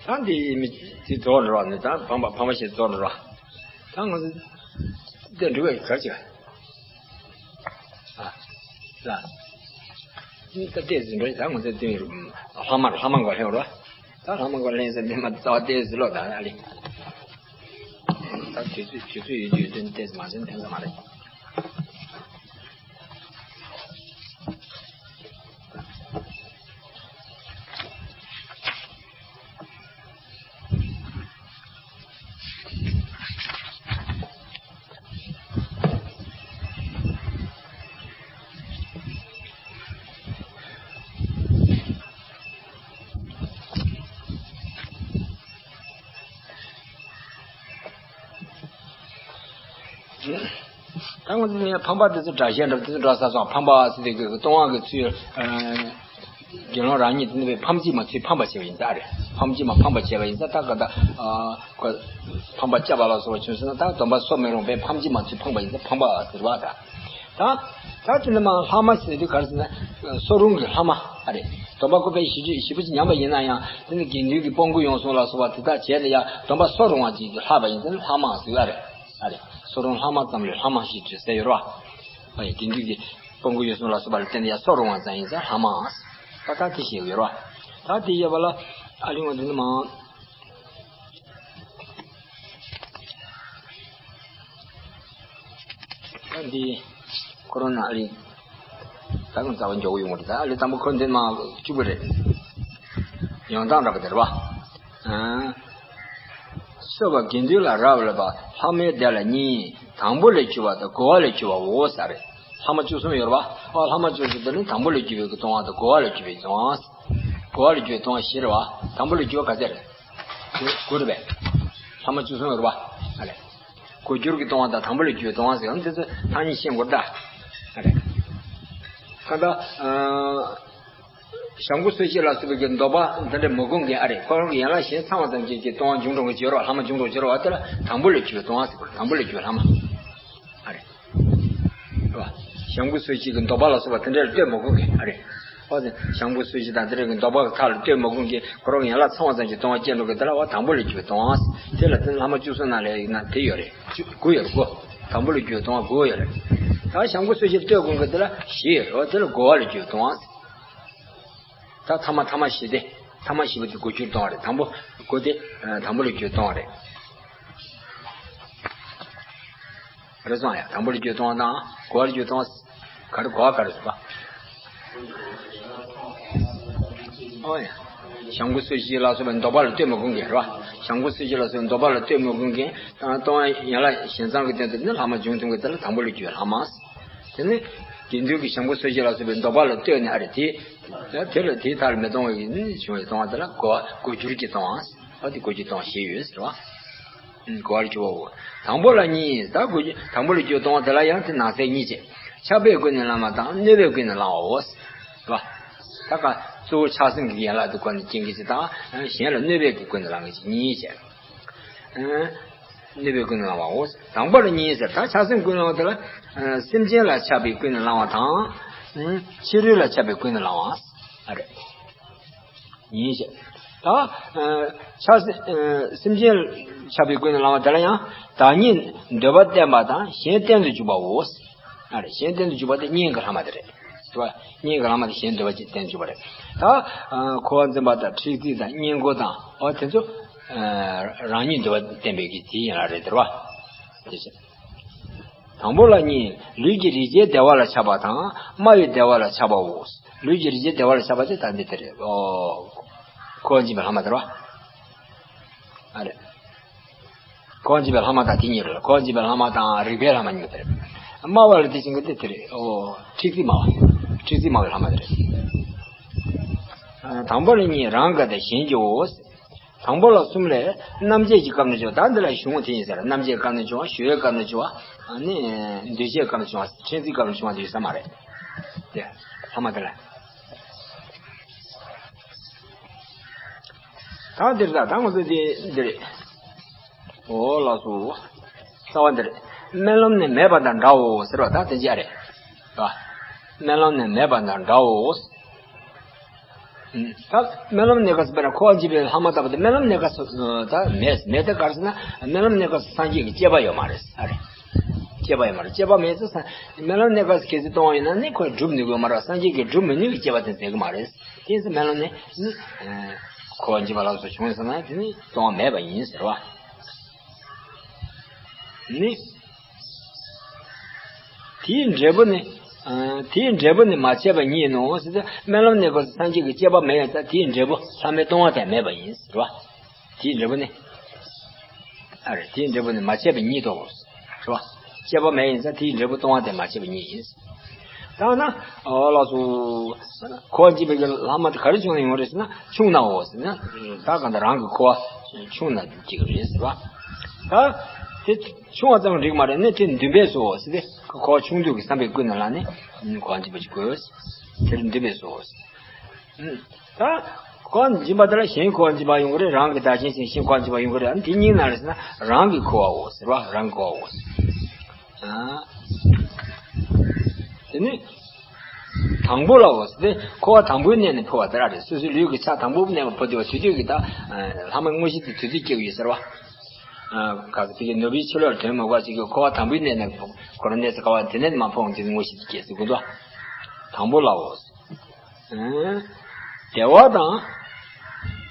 ད་འདི་མི་འདི་རྫོགས་འགྲོ་བ་ནི་ད་ཕམ་པ་ཕམ་པ་ཞིག་རྫོགས་འགྲོ་བ། ད་ང་ཚོ་འདི་འགྲུབ་པའི་ག་རེ་བྱེད། ཨ། ལ། འདི་ད་ལྟས་ཟིན་འགྲོ་ད་ང་ཚོ་འདི་ལྷ་མ་ལྷ་མ་ག་ལྷན་རོ། ད་ལྷ་མ་ག་ལྷན་ཟེར་འདི་མ་རྩ་བ་ལྟས་ཟིན་ལོ་ད་ཨ་ལི། ད་དུས་ཚོད་དུས་ཚོད་ཡོད་དུས་ཡོད་དུས་ལྟས་མ་ཟིན་ཕན་ས་མ་རེད། ད་ང་ཚོ་ནས་ཕམ་པ་དེ་ཚོ་སྒྲ་གཞན་འདྲ་དེ་ཚོ་འདྲ་ས་སོང་ཕམ་པ་ཟེར་དེ་གི་ལྟུང་བ་གི་ཚུལ། དགེ་སློང་རང་ཉིད་དེ་ནི་བས་ཕམ་གྱིས་མ་ཚུལ་ཕམ་པ་བྱས་པ་ཡིན་ས་རེད། ཕམ་གྱིས་མ་ཕམ་པ་བྱས་པ་ཡིན་ས་ད་ག་ད། ཁོ། ཕམ་པ་བཅའ་བ་ལ་སོགས་པ་བྱུང་སོང་ན་ད་སྡོམ་པ་སོགས་མི་རུང་བས་ཕམ་གྱིས་མ་ཚུལ་ཕམ་པ་ཡིན་ས་ཕམ་པ་ཟེར་བ་ད། ད་ད་དེ་ནི་མ་ལྷག་མ་ཟེར་དུས་ག་རེ་ཟེར་ན། གསོ་རུང་གི་ལྷག་མ་ཨ་རེ། སྡོམ་པ་བསྐོར་བའི་ཞི་བཅུ་ཞིབ་པོ་ཅིག་ཉམས་པ་ཡིན་ན་ཡང་དེ་ནི་དགེ་འདུན་གྱི་སྤོང་བཀུར་ཡོངས་སུ་ལ་སོགས་པ་དེ་དག་བྱས་ནས་ཡང་སྡོམ་པ་གསོ་རུང་བ་ཅིག་ལྷག་པ་ཡིན་ཙང་ལྷག་མ་ཟེར་ཨ་རེ། ཨ་རེ། གསོ་རུང་ལྷག་མ་ཙམ་ལས་ལྷག་མ་ཞེས་བྲིས་ཟེར་ཡོད་རེད་བ། ཨ་ཡེ་དགེ་འདུན་གྱི་སྤོང་བཀུར་ཡོངས་སུ་ལ་སོགས་པ་ལ་བརྟེན་ནས་ཡང་གསོ་རུང་བ་ཙམ་ཡིན་ཙང་ལྷག་མ། ད་ལྟ་དེ་ཞིག་ཡོད་རེད་བ། ད་དེ་ཡོད་པ་ལ་ཨ་ལི་ངོ་འདི་ནི་མ། ད་འདི་ཁོ་རང་ན་ཨ་ལི། ད་གང་རྩ་བ་འཇོག་ཡོང་བ་རེད། ད་ཨ་ལི་དང་པོ་ཁོ་འདི་མ་བཅུག་པ་རེད། ཡང་དག་འདྲ་པ་དེ་རེད་བ། ཨ། གསོལ་བ་དགེ་འདུན་ལ་རབ་ལ་བ་ལྷག་མའི་སྡེ་ལ་གཉིས། དང་པོ་ལས་གྱུར་པ་དང་གོ་བ་ལས་གྱུར་པའོ་ཟེར་རེད། ལྷག་མ་བཅུ་གསུམ་ཡོད་རེད་བ། ཨ་ལྷག་མ་བཅུ་གསུམ་དེ་ནི་དང་པོ་ལས་གྱུར་པའི་གི་ལྟུང་བ་དང་གོ་བ་ལས་གྱུར་པའི་ལྟུང་བ། གོ་བ་ལས་གྱུར་པའི་ལྟུང་བ་བཞི་རེད་བ། དང་པོ་ལས་གྱུར་པ་ག་ཚད་རེད། དགུ་རེད་པས། ལྷག་མ་བཅུ་གསུམ་ཡོད་རེད་བ། ཨ་ལས། གོ་བསྒྱུར་གྱི་ལྟུང་བ་དང་དང་པོ་ལས་གྱུར་པའི་ལྟུང་བ་ཟེར་ཡང་དེ་ཚོ་ཐག་ཉེ་ཤེས་དགོས་ད། ཨ་རེད། གང་ལྟར། ཨ། བྱམས་མགོན་གསོ་དཔྱད་ལ་སོགས་པའི་གི་འདོད་པ་འདི་འདྲ་མི་དགོངས་མཁན་ཨ་རེད། ཁོ་རང་གི་ཡན་ལག་གཞན་ཚང་བ་ཙམ་གྱིས་ཀྱི་ལྟུང་བ་འབྱུང་འགྲོ་གི་བྱེད་རོགས། ལྷག་མ་འབྱུང་འགྲོ་བྱེད་རོགས། དེ་ལ་དང་པོ་ལས་གྱུར་པའི་ལྟུང་བ་ཟེར་དགོས། དང་པོ་ལས་གྱུར་པའི་ལྷག་མ། ཨ་རེད། རེད་བ། བྱམས་མགོན་གསོ་དཔྱད་ཀྱི་འདོད་པ་ལ་སོགས་པ་དེ་འདྲ་ལ་ལྟོས་མི་དགོངས་མཁན་ཨ་རེད། ཨོ་དེ་བྱམས་མགོན་གསོ་དཔྱད་དང་དེ་འདྲ་གི་འདོད་པ་གི་མཐའ་ལ་ལྟོས་མི་དགོངས་མཁན་ཁོ་རང་གི་ཡན་ལག་ཚང་བ་ཙམ་གྱིས་ལྟུང་བ་སྐྱེ་འགྲོ་གི་དེ་ལ་བ་དང་པོ་ལས་གྱུར་པའི་ལྟུང་བ། དེ་ལ་དེ་ལྷག་མ་བཅུ་གསུམ་ནང་ལས་ཡིན་ན་དེ་ཡོད་རེད། བཅུ་དགུ་ཡོད་རེད་དགུ། དང་པོ་ལས་གྱུར་པའི་ལྟུང་བ་དགུ་ཡོད་རེད། ད་བྱམས་མགོན་གསོ་དཔྱད་ལྟོས་དགོངས་མཁན་དེ་ལ་བཞི་ཡོད་རེད། དེ་ལ་གོ་བ་ལས་གྱུར་པའི་ལྟུང་བ། ད་ཐ་མ་ཐ་མ་བཞི་སྟེ། ཐ་མ་བཞི་པོ་དེ་གོ་བསྒྱུར་ལྟུང་བ་རེད། དང་པོ་གོ་དེ་དང་པོ་ལས་གྱུར་པའི་ལྟུང་བ་རེད། རེད་སོང་ཡ། དང་པོ་ལས་གྱུར་པའི་ལྟུང་བ་དང་གོ་བ་ལས་གྱུར་པའི་ལྟུང་བ། ག་རེ་གོ་བ་ག་རེ་ཟེར་བ། ཨོ་ཡ། བྱམས་མགོན་གསོ་དཔྱད་ལ་སོགས་པའི་འདོད་པ་ལ་ལྟོས་མི་དགོངས་མཁན་རེད་བ། བྱམས་མགོན་གསོ་དཔྱད་ལ་སོགས་པའི་འདོད་པ་ལ་ལྟོས་མི་དགོངས་མཁན་དང་ལྟུང་བ་ཡན་ལག་གཞན་ཚང་གི་སྟེང་དུ་ནི་ལྷག་མ་འབྱུང་ཐུབ་མཁན་དེ་ལ་དང་པོ་ལས་གྱུར་པའི་ལྷག་མ། དེ་ནི་དགེ་འདུན་གྱི་བྱམས་མགོན་གསོ་དཔྱད་ལ་སོགས་པའི་འདོད་པ་ལ་ལྟོས་ནས་ཨ་རེ་དེ། དེ་ལ་དེའི་མཐའ་ལ་མི་ལྟུང་བའི་ནི་བྱུང་བའི་ལྟུང་བ་དེ་ལ་གོ་གོ་བསྒྱུར་གྱི་ལྟུང་བ། ཨ་དེ་གོ་བསྒྱུར་ལྟུང་བ་ཞེས་ཡོད་ཟེར་བ། གོ་བ་ལས་གྱུར་པའོ། དང་པོ་ལ་གཉིས། ད་གོ་དང་པོ་ལས་གྱུར་ལྟུང་བ་དེ་ལ་ཡང་དེ་ནང་གསེས་གཉིས་བྱས། ཆགས་པས་ཀུན་ནས་བསླངས་པ་དང་གནོད་པས་ཀུན་ནས་བསླངས་པའོ། ཟེར་བ། ད་ག་གཙོ་བོ་ཆགས་སེམས་ཀྱི་ཡན་ལག་ཏུ་བཀོད་ནས་སྐྱེ་མཁན་ཅིག་དང་གཞན་ལ་གནོད་པས་ཀྱི་ཀུན་ནས་བསླངས་མཁན་ཅིག་གཉིས་བྱས། གནོད་པས་ཀུན་ནས་བསླངས་པའོ། དང་པོ་ལ་གཉིས་ཟེར། ད་ཆགས་སེམས་ཀུན་བསླངས་དེ་ལ་སེམས་ཅན་ལ་ཆགས་པས་ཀུན་ནས་བསླངས་པ་དང་། ཕྱི་རོལ་ལ་ཆགས་པས་ཀུན་ནས་བསླངས་པ། ཨ་རེ། ཡིན་ཞེས། ད། ཆགས་སེམས་ཆགས་པས་ཀུན་ནས་བསླངས་པ་དེ་ལ་ཡང་བདག་ཉིད་འདོད་པ་བསྟན་པ་དང་གཞན་བསྟན་དུ་འཇུག་པའོ། ཨ་རེ་གཞན་བསྟན་དུ་འཇུག་པ་དེ་གཉེན་གྱི་ལྷག་མ་དེ་རེད། རེད་བ། གཉེན་གྱི་ལྷག་མ་དེ་གཞན་འདོད་པ་ཅིག་བསྟན་འཇུག་པ་རེད། ད། འཁོར་བ་འཛིན་པ་དང་འཁྲིག་ཚིག་དང་གཉེན་སྒོ་དང་ཨོ་དེ་ཚོ། རང་ཉིད་འདོད་པ་བསྟན་པའི་གི་དེའི་ཡན་ལག་རེད་དེ་རེད་བ། དེ་བཞིན། དང་པོ་ལ་གཉིས། ལུས་ཀྱི་རིག་བྱེད་བདེ་བ་ལ་ཆགས་པ་དང་སྨྲ་བའི་བདེ་བ་ལ་ཆགས་པའོ། ལུས་ཀྱི་རིག་བྱེད་བདེ་བ་ལ་ཆགས་པ་དེ་ད་འདི་དེ་རེད། ཨོ། འཁོར་བ་འབྱིན་པའི་ལྷག་མ་དེ་རེད་བ། ཨ་རེད། འཁོར་བ་འབྱིན་པའི་ལྷག་མ་དང་དེ་གཉིས་རེད། འཁོར་བ་འབྱིན་པའི་ལྷག་མ་དང་རིག་པའི་ལྷག་མ་གཉིས་དེ་རེད། སྨྲ་བ་ལ་དེ་བཞིན་གྱི་དེ་དེ་རེད། ཨོ། འཁྲིག་ཚིག་སྨྲ་བ། འཁྲིག་ཚིག་སྨྲ་བའི་ལྷག་མ་དེ་རེད། དང་པོ་ལ་གཉིས། རང་གི་དང་གཞན་གྱིའོ། དང་པོ་ལ་གསུམ་ལས། རྣམ་བཅད་ཀྱི་སྐབས་ན་བྱུང་བ། ད་འདི་ལ་གཞུང་དེ་ཡིན་ཟེར། རྣམ་བཅད་སྐབས་ན་བྱུང་བ། ཞུ་བའི་སྐབས་ན་བྱུང་བ། ཨ་ནི། འདུས་བྱས་སྐབས་ན་བྱུང་བ། ཕྲན་ཚེགས་སྐབས་ན་བྱུང་བ་དེ་ཡོད་ས་མ་རེད། དེ། ལྷག་མ་དེ་ལ། ད་འདིར་ད་ད་ང་ཚོ་དེ་འདིར། འོ་ལགས་སོ། རྩ་བ་འདིར། རྨི་ལམ་ནི་མེད་པ་དང་འདྲའོ་ཟེར་བ་ད་དེ་ཅི་རེད། ད། རྨི་ལམ་ནི་མེད་པ་དང་འདྲའོ། ད་རྨི་ལམ་གནས་སྐབས་སུ་དཔེར་ན་འཁོར་བ་འཇིག་པའི་ལྷག་མ་ལྟ་བུ་དེ་རྨི་ལམ་གནས་སྐབས་སུ་ད་མེད། མེད་དེ་ག་རེ་ཟེར་ན་རྨི་ལམ་གནས་སྐབས་སུ་སངས་རྒྱས་ཀྱི་སྐྱེས་པ་ཡོད་མ་རེད། ཨ་རེ། སྐྱེས་པ་ཡོད་མ་རེད། སྐྱེས་པ་མེད་ཚེ་ས་རྨི་ལམ་གནས་སྐབས་སུ་གལ་སྲིད་ལྟུང་བ་ཡིན་ན་ནི་ཁོས་སྒྲུབ་ནུས་ཀྱི་ཡོད་མ་རེད། སངས་རྒྱས་ཀྱིས་སྒྲུབ་མི་ནུས་ཀྱི་སྐྱེས་པ་དེ་མཛད་ཀྱི་མ་རེད། དེ་ཚེ་རྨི་ལམ་ནས་ནི་འཁོར་བ་འཇིག་པ་ལ་སོགས་བྱུང་སོང་ན་དེ་ནི་ལྟུང་བ་མེད་པ་ཡིན་ཟེར་བ། ནི། དེའི་འབྲས་བུ་ནི། ཨ། དེའི་འབྲས་བུ་ནི་མ་བྱས་པ་ཉིད་ཡིན་ནོ་ཟེར་ཏེ་རྨི་ལམ་གནས་སྐབས་སུ་སངས་རྒྱས་ཀྱི་སྐྱེས་པ་མེད་ཡིན་ཙང་དེའི་འབྲས་བུ་ལྷག་མའི་ལྟུང་བ་དེ་མེད་པ་ཡིན་ཟེར་བ། དེའི་འབྲས་བུ་ནི། ཨ་རེ། དེའི་འབྲས་བུ་ནི་མ་བྱས་པ་ཉིད་དོ། ཟེར་བ། སྐྱེས་པ་མེད་ཡིན་ཙང་དེའི་འབྲས་བུ་ལྟུང་བ་དེ་མ་བྱས་པ་ཉིད་ཡིན། ད་ན། ཨོ་ལགས་སོ། འཁོར་བ་འཇིག་པའི་ལྷག་མ་དེ་ག་རེ་བྱུང་ནས་ཡོང་རེད་ཟེར་ན་ཆུང་ནའོ་ཟེར་ན། ད་གང་ལྟར་རང་གི་འཁོར་བ་ཆུང་ན་འཇིག་གི་རེད་ཟེར་བ། ད། དེ་ཆུང་བ་ཙམ་རིགས་མ་རེད་ནི་དེ་འདུན་པས་སོ་ཟེར་ཏེ་འཁོར་བ་ཆུང་དུས་ཀྱི་བསམ་པས་ཀུན་ནས་བསླངས་ནས་འཁོར་བ་འཇིག་པ་ཞིག་དགོས། དེར་འདུན་པས་སོ། ད་འཁོར་བ་འཇིག་པ་དེ་ལ་གཞན་འཁོར་བ་འཇིག་པ་ཡོང་གི་རེད། རང་གི་བདག་གཞན་གཞན་གཞན་འཁོར་བ་འཇིག་པ་ཡོང་གི་རེད། ཨ་ནི་དེ་གཉིས་ནང་རེད་ཟེར་ན་རང་གི་འཁོར་བའོ་ཟེར་བ། རང་གི་འཁོར་བའོ་ཟེར། ཨ། དེ་ནི། དང་པོ་ལའོ། དེ་འཁོར་བ་དང་པོའི་གནས་ནས་འཕོ་བ་དེ་ར་རེད། སོ་སོའི་ལུས་ཀྱི་ཆ་དང་པོའི་གནས་ལ་འཕོ་དུས་བ་དུས་དུས་ཀྱི་ད། ལྷག་མ་དངོས་གཞི་དེ་དུས་དུས་སྐྱེ་གི་ཡོད་ཟེར་བ། ག་ས་དེ་གི་ནུབ་པའི་ཕྱི་ལོགས་དོན་མ་གོ་ཅིག་གི་འཁོར་བ་དང་པོའི་གནས་ནས་འཁོར་བ་གནས་ས་ག་བ་དེ་ནས་མ་འཕོ་འོང་དེ་དངོས་གཞི་དེ་སྐྱེ་ཟེར་གོ་འདུག་དང་པོ་ལའོ། བདེ་བ་དང་།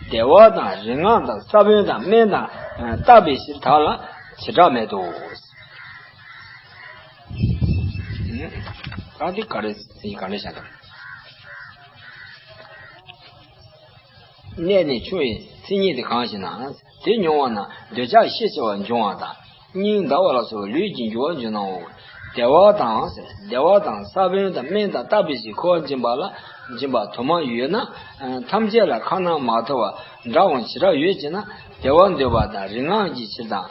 བདེ་བ་དང་རིག་སྔགས་དང་ས་བོན་དང་སྨན་དང་བརྟག་པའི་ཕྱིར་དག་ལ་བྱེ་བྲག་མེད་དོ། ད་འདི་ག་རེ་ག་རེ་བྱ་དང་། གནས་ནས་ཆུང་བའི་མཚན་ཉིད་དེ་གང་ཞེ་ན། དེ་མྱོང་བ་ན་འདོད་ཆགས་ཤས་ཆེ་བ་འབྱུང་བ་དང་། སྙིང་འདར་བ་ལ་སོགས་པའི་ལུས་ཀྱི་འགྱུར་བ་འབྱུང་ནའོ། བདེ་བ་དང་ཟེར། བདེ་བ་དང་ས་བོན་དང་སྨན་དང་བརྟག་པའི་ཕྱིར་འཁོར་བ་འབྱིན་པ་ལ་སྦྱིན་པ་དུ་མ་ཡོད་ན། ཐམས་ཅད་ལ་ཁ་ན་མ་ཐོ་བ་འདྲ་འོང་བྱེ་བྲག་ཡོད་ཅེ་ན། བདེ་བ་འདོད་པ་དང་རིག་སྔགས་ཀྱི་ཕྱིར་དང་།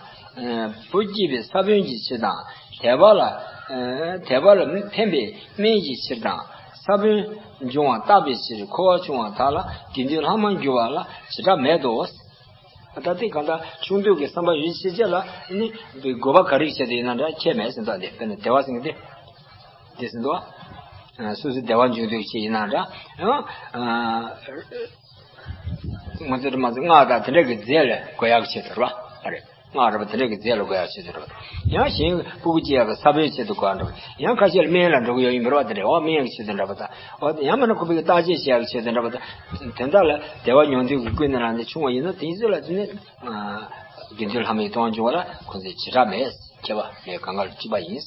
བུ་སྐྱེས་པའི་ས་བོན་གྱི་ཕྱིར་དང་། དད་པ་ལ། དད་པ་ལ་ཕན་པའི་སྨན་གྱི་ཕྱིར་དང་། ས་བོན་འབྱུང་བ་བརྟག་པའི་ཕྱིར་འཁོར་བ་ཆུང་བ་དག་ལ་དགེ་འདུན་ལྷག་མ་འགྱུར་བ་ལ་བྱེ་བྲག་མེད་དོ། ད་ལྟའི་གང་ལྟར་ཆུང་དུས་ཀྱི་བསམ་པ་ཡོད་ཤེས་བྱེད་ལ་ནི་དགོས་པ་ག་རེ་བྱས་ཏེ་ཡིན་ན་འདྲ་ཁྱད་མེད་ཟེར་འདུག་དེ་དཔེར་ན་བདེ་བ་ཟེར་མཁན་དེ་དེ་ཟེར་འདུག་སོ་སོའི་བདེ་བ་འབྱུང་དུས་ཆེ་ཡིན་ན་འདྲ། ང་ཚོས་མ་ཚོ་སྔགས་དང་དེ་འདྲ་གི་རྫས་ལ་དགོས་ཡག་ཆེད་དུ་རེད་པ། ཨ་རེད། སྔགས་རེད་པ་དེ་འདྲ་གི་རྫས་ལ་དགོས་ཡག་ཆེད་དུ་རེད་པ། ཡང་གཞན་སྤུ་གུ་སྐྱེ་ཡག་གི་ས་བོན་ཆེད་དུ་དགོས་ཡག་འདྲ་པ། ཡང་ཁ་ཤས་ལ་སྨན་ལ་འགྲོ་གི་ཡོད་ཡིན་པ་རེད་པ། དེ་འདྲ་འོ་སྨན་ཡག་ཆེད་དུ་འདྲ་པ་དང་འོ་ཡང་མིན་ན་ཁོ་པའི་གི་བརྟག་དཔྱད་བྱེད་ཡག་ཆེད་དུ་འདྲ་པ་དང་། དོན་དག་ལ་བདེ་བ་མྱོང་དུས་ཀྱི་ཀུན་ནས་རང་དེ་ཆུང་བ་ཡིན་ན་དེ་ཚོ་ལ་དེ་ནི། དགེ་འདུན་ལྷ་མོའི་གཏོང་བྱུང་བ་ལ་ཁོ་ཚོས་བྱེ་བྲག་མེད། ཁྱད་པར་མེད། གང་ག་ལ་གཅིག་པ་ཡིན།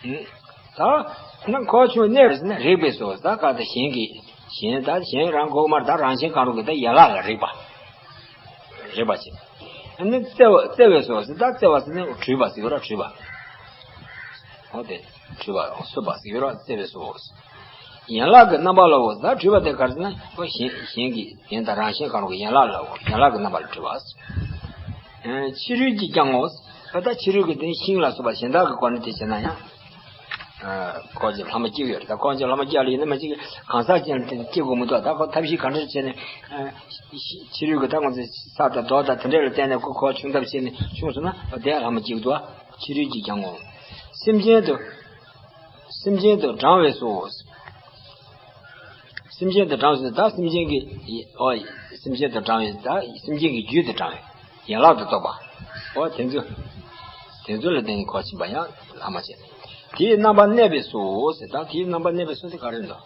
ད་ནི་འཁོར་བ་ཆུང་གནས་པ་ཟེར་ན་རིགས་པས་སོ། ད་ག་ད་གཞན་གྱི་གཞན་ད་གཞན་རང་གོ་མར་ད་རང་གཞན་གང་རུང་གི་ད་ཡན་ལག་ལ་རིགས་པ། རིགས་པ་ཅན། ཨ་ནི་བརྩེ་བ་བརྩེ་བས་སོ་ཟེར། ད་བརྩེ་བ་ཟེར་ན་འཁྲུལ་པ་ཟེར་གྱི་རེད། འཁྲུལ་པ། འོ་དེ་འཁྲུལ་པ་གསོད་པ་ཟེར་གྱི་རེད། བརྩེ་བས་སོ། ཡན་ལག་གི་རྣམ་པ་ལའོ། ད་འཁྲུལ་པ་དེ་ག་རེ་ཟེར་ན་འོ་གཞན་གཞན་གྱི་གཞན་དང་རང་གཞན་གང་རུང་གི་ཡན་ལག་ལའོ། ཡན་ལག་གི་རྣམ་པ་ལ་འཁྲུལ་པ། ཕྱི་རོལ་གྱིས་ཀྱང་ངོ་། ད་ཕྱི་རོལ་གྱི་དེ་ཤིང་ལ་སོགས་པ་གཞན་དག་གི་སྒོ་ནས་དེ་བྱས་ན་ཡང་། ཁོ་ཅིག་ལྷག་མ་སྐྱེ་གི་ཡོད་རེད། ད་ཁོ་ཅིག་ལྷག་མ་སྐྱེ་ལ་ཡིན་ན་མ་ཅིག་གང་ཟག་ཅན་དེ་སྐྱེ་དགོས་མི་འདུག་ད་ཁོ་ཐབས་ཤེས་ག་འདྲ་བྱས་ནས་ཕྱི་རོལ་གྱི་ད་ང་ཚོ་ས་དང་རྡོ་དང་དེ་འདྲ་ལ་བརྟེན་ནས་ཁོ་ཁོ་ཆུང་ཐབས་བྱས་ནས་ཆུང་སོང་ན་དེ་ལྷག་མ་སྐྱེ་གི་འདུག་ཕྱི་རོལ་གྱིས་ཀྱང་ངོ་། སེམས་ཅན་དུ། སེམས་ཅན་དུ་བགྲང་བས་སོ། སེམས་ཅན་དུ་བགྲང་ཟེར་ད་སེམས་ཅན་གྱི་ཨོ། སེམས་ཅན་དུ་བགྲང་བས་ད་སེམས་ཅན་གྱི་རྒྱུད་དུ་བགྲང་བས་ཡན་ལག་ཏུ་གཏོགས་པ། ཨོ་དེ་ཚོ། དེ་ཚོ་ལ་བརྟེན་ནས་གོ་ཕྱིན་པ་ཡང་ལྷག་མ་བྱས། དེའི་རྣམ་པར་གནས་པས་སོ་ཟེར་ད་དེའི་རྣམ་པར་གནས་པས་སོ་དེ་ག་རེ་འདུག་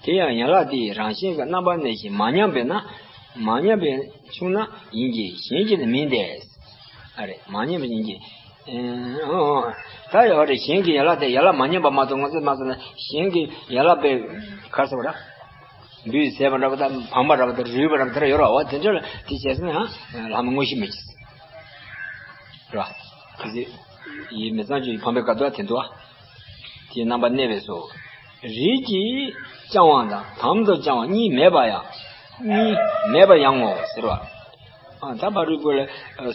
དེ་ཡང་ཡན་ལག་དེའི་རང་བཞིན་གྱི་རྣམ་པར་གནས་ཤིང་མ་ཉམས་པས་ན། མ་ཉམས་པས་ཆུང་ན་ཡིན་གྱི་གཞན་གྱིས་ནི་མིན་ཏེ། ཨ་རེ་མ་ཉམས་པས་ཡིན་གྱི། ཨོ། ད་ཡོད་རེད། གཞན་གྱི་ཡན་ལག་དེ་ཡན་ལག་མ་ཉམས་པ་མ་གཏོགས་ང་ཚོས་མ་ཟེར་ན་གཞན་གྱི་ཡན་ལག་པའི་ག་ཟེར་བ་ར། འབུས་ཟས་པ་འདྲ་པོ་དང་བམ་པ་འདྲ་པོ་དང་རུལ་བ་འདྲ་པོ་དེ་འདྲ་ཡོད་ར། འོ་དེ་འདྲ་ལ་དེ་བྱས་ཟིན་ན་ཡང་ལྷག་མ་དངོས་གཞི་མེད་ཀྱི། རེད་བ། གལ་སྲིད་ཡིད་མི་ཚངས་སྤྱོད་ཀྱི་ཕམ་པའི་སྐབས་དུ་བ་དེ་འདུག་བ། དེའི་རྣམ་པར་གནས་པས་སོ། རིགས་ཀྱིས་བསྐྱང་བ་དང་དམ་དུ་བཅའ་བ་གཉིས་མེད་པ་ཡང་། གཉིས་མེད་པ་ཡང་ངོ་ཟེར་བ། ཨ་ད་ཕ་རོལ་པོ་ལ་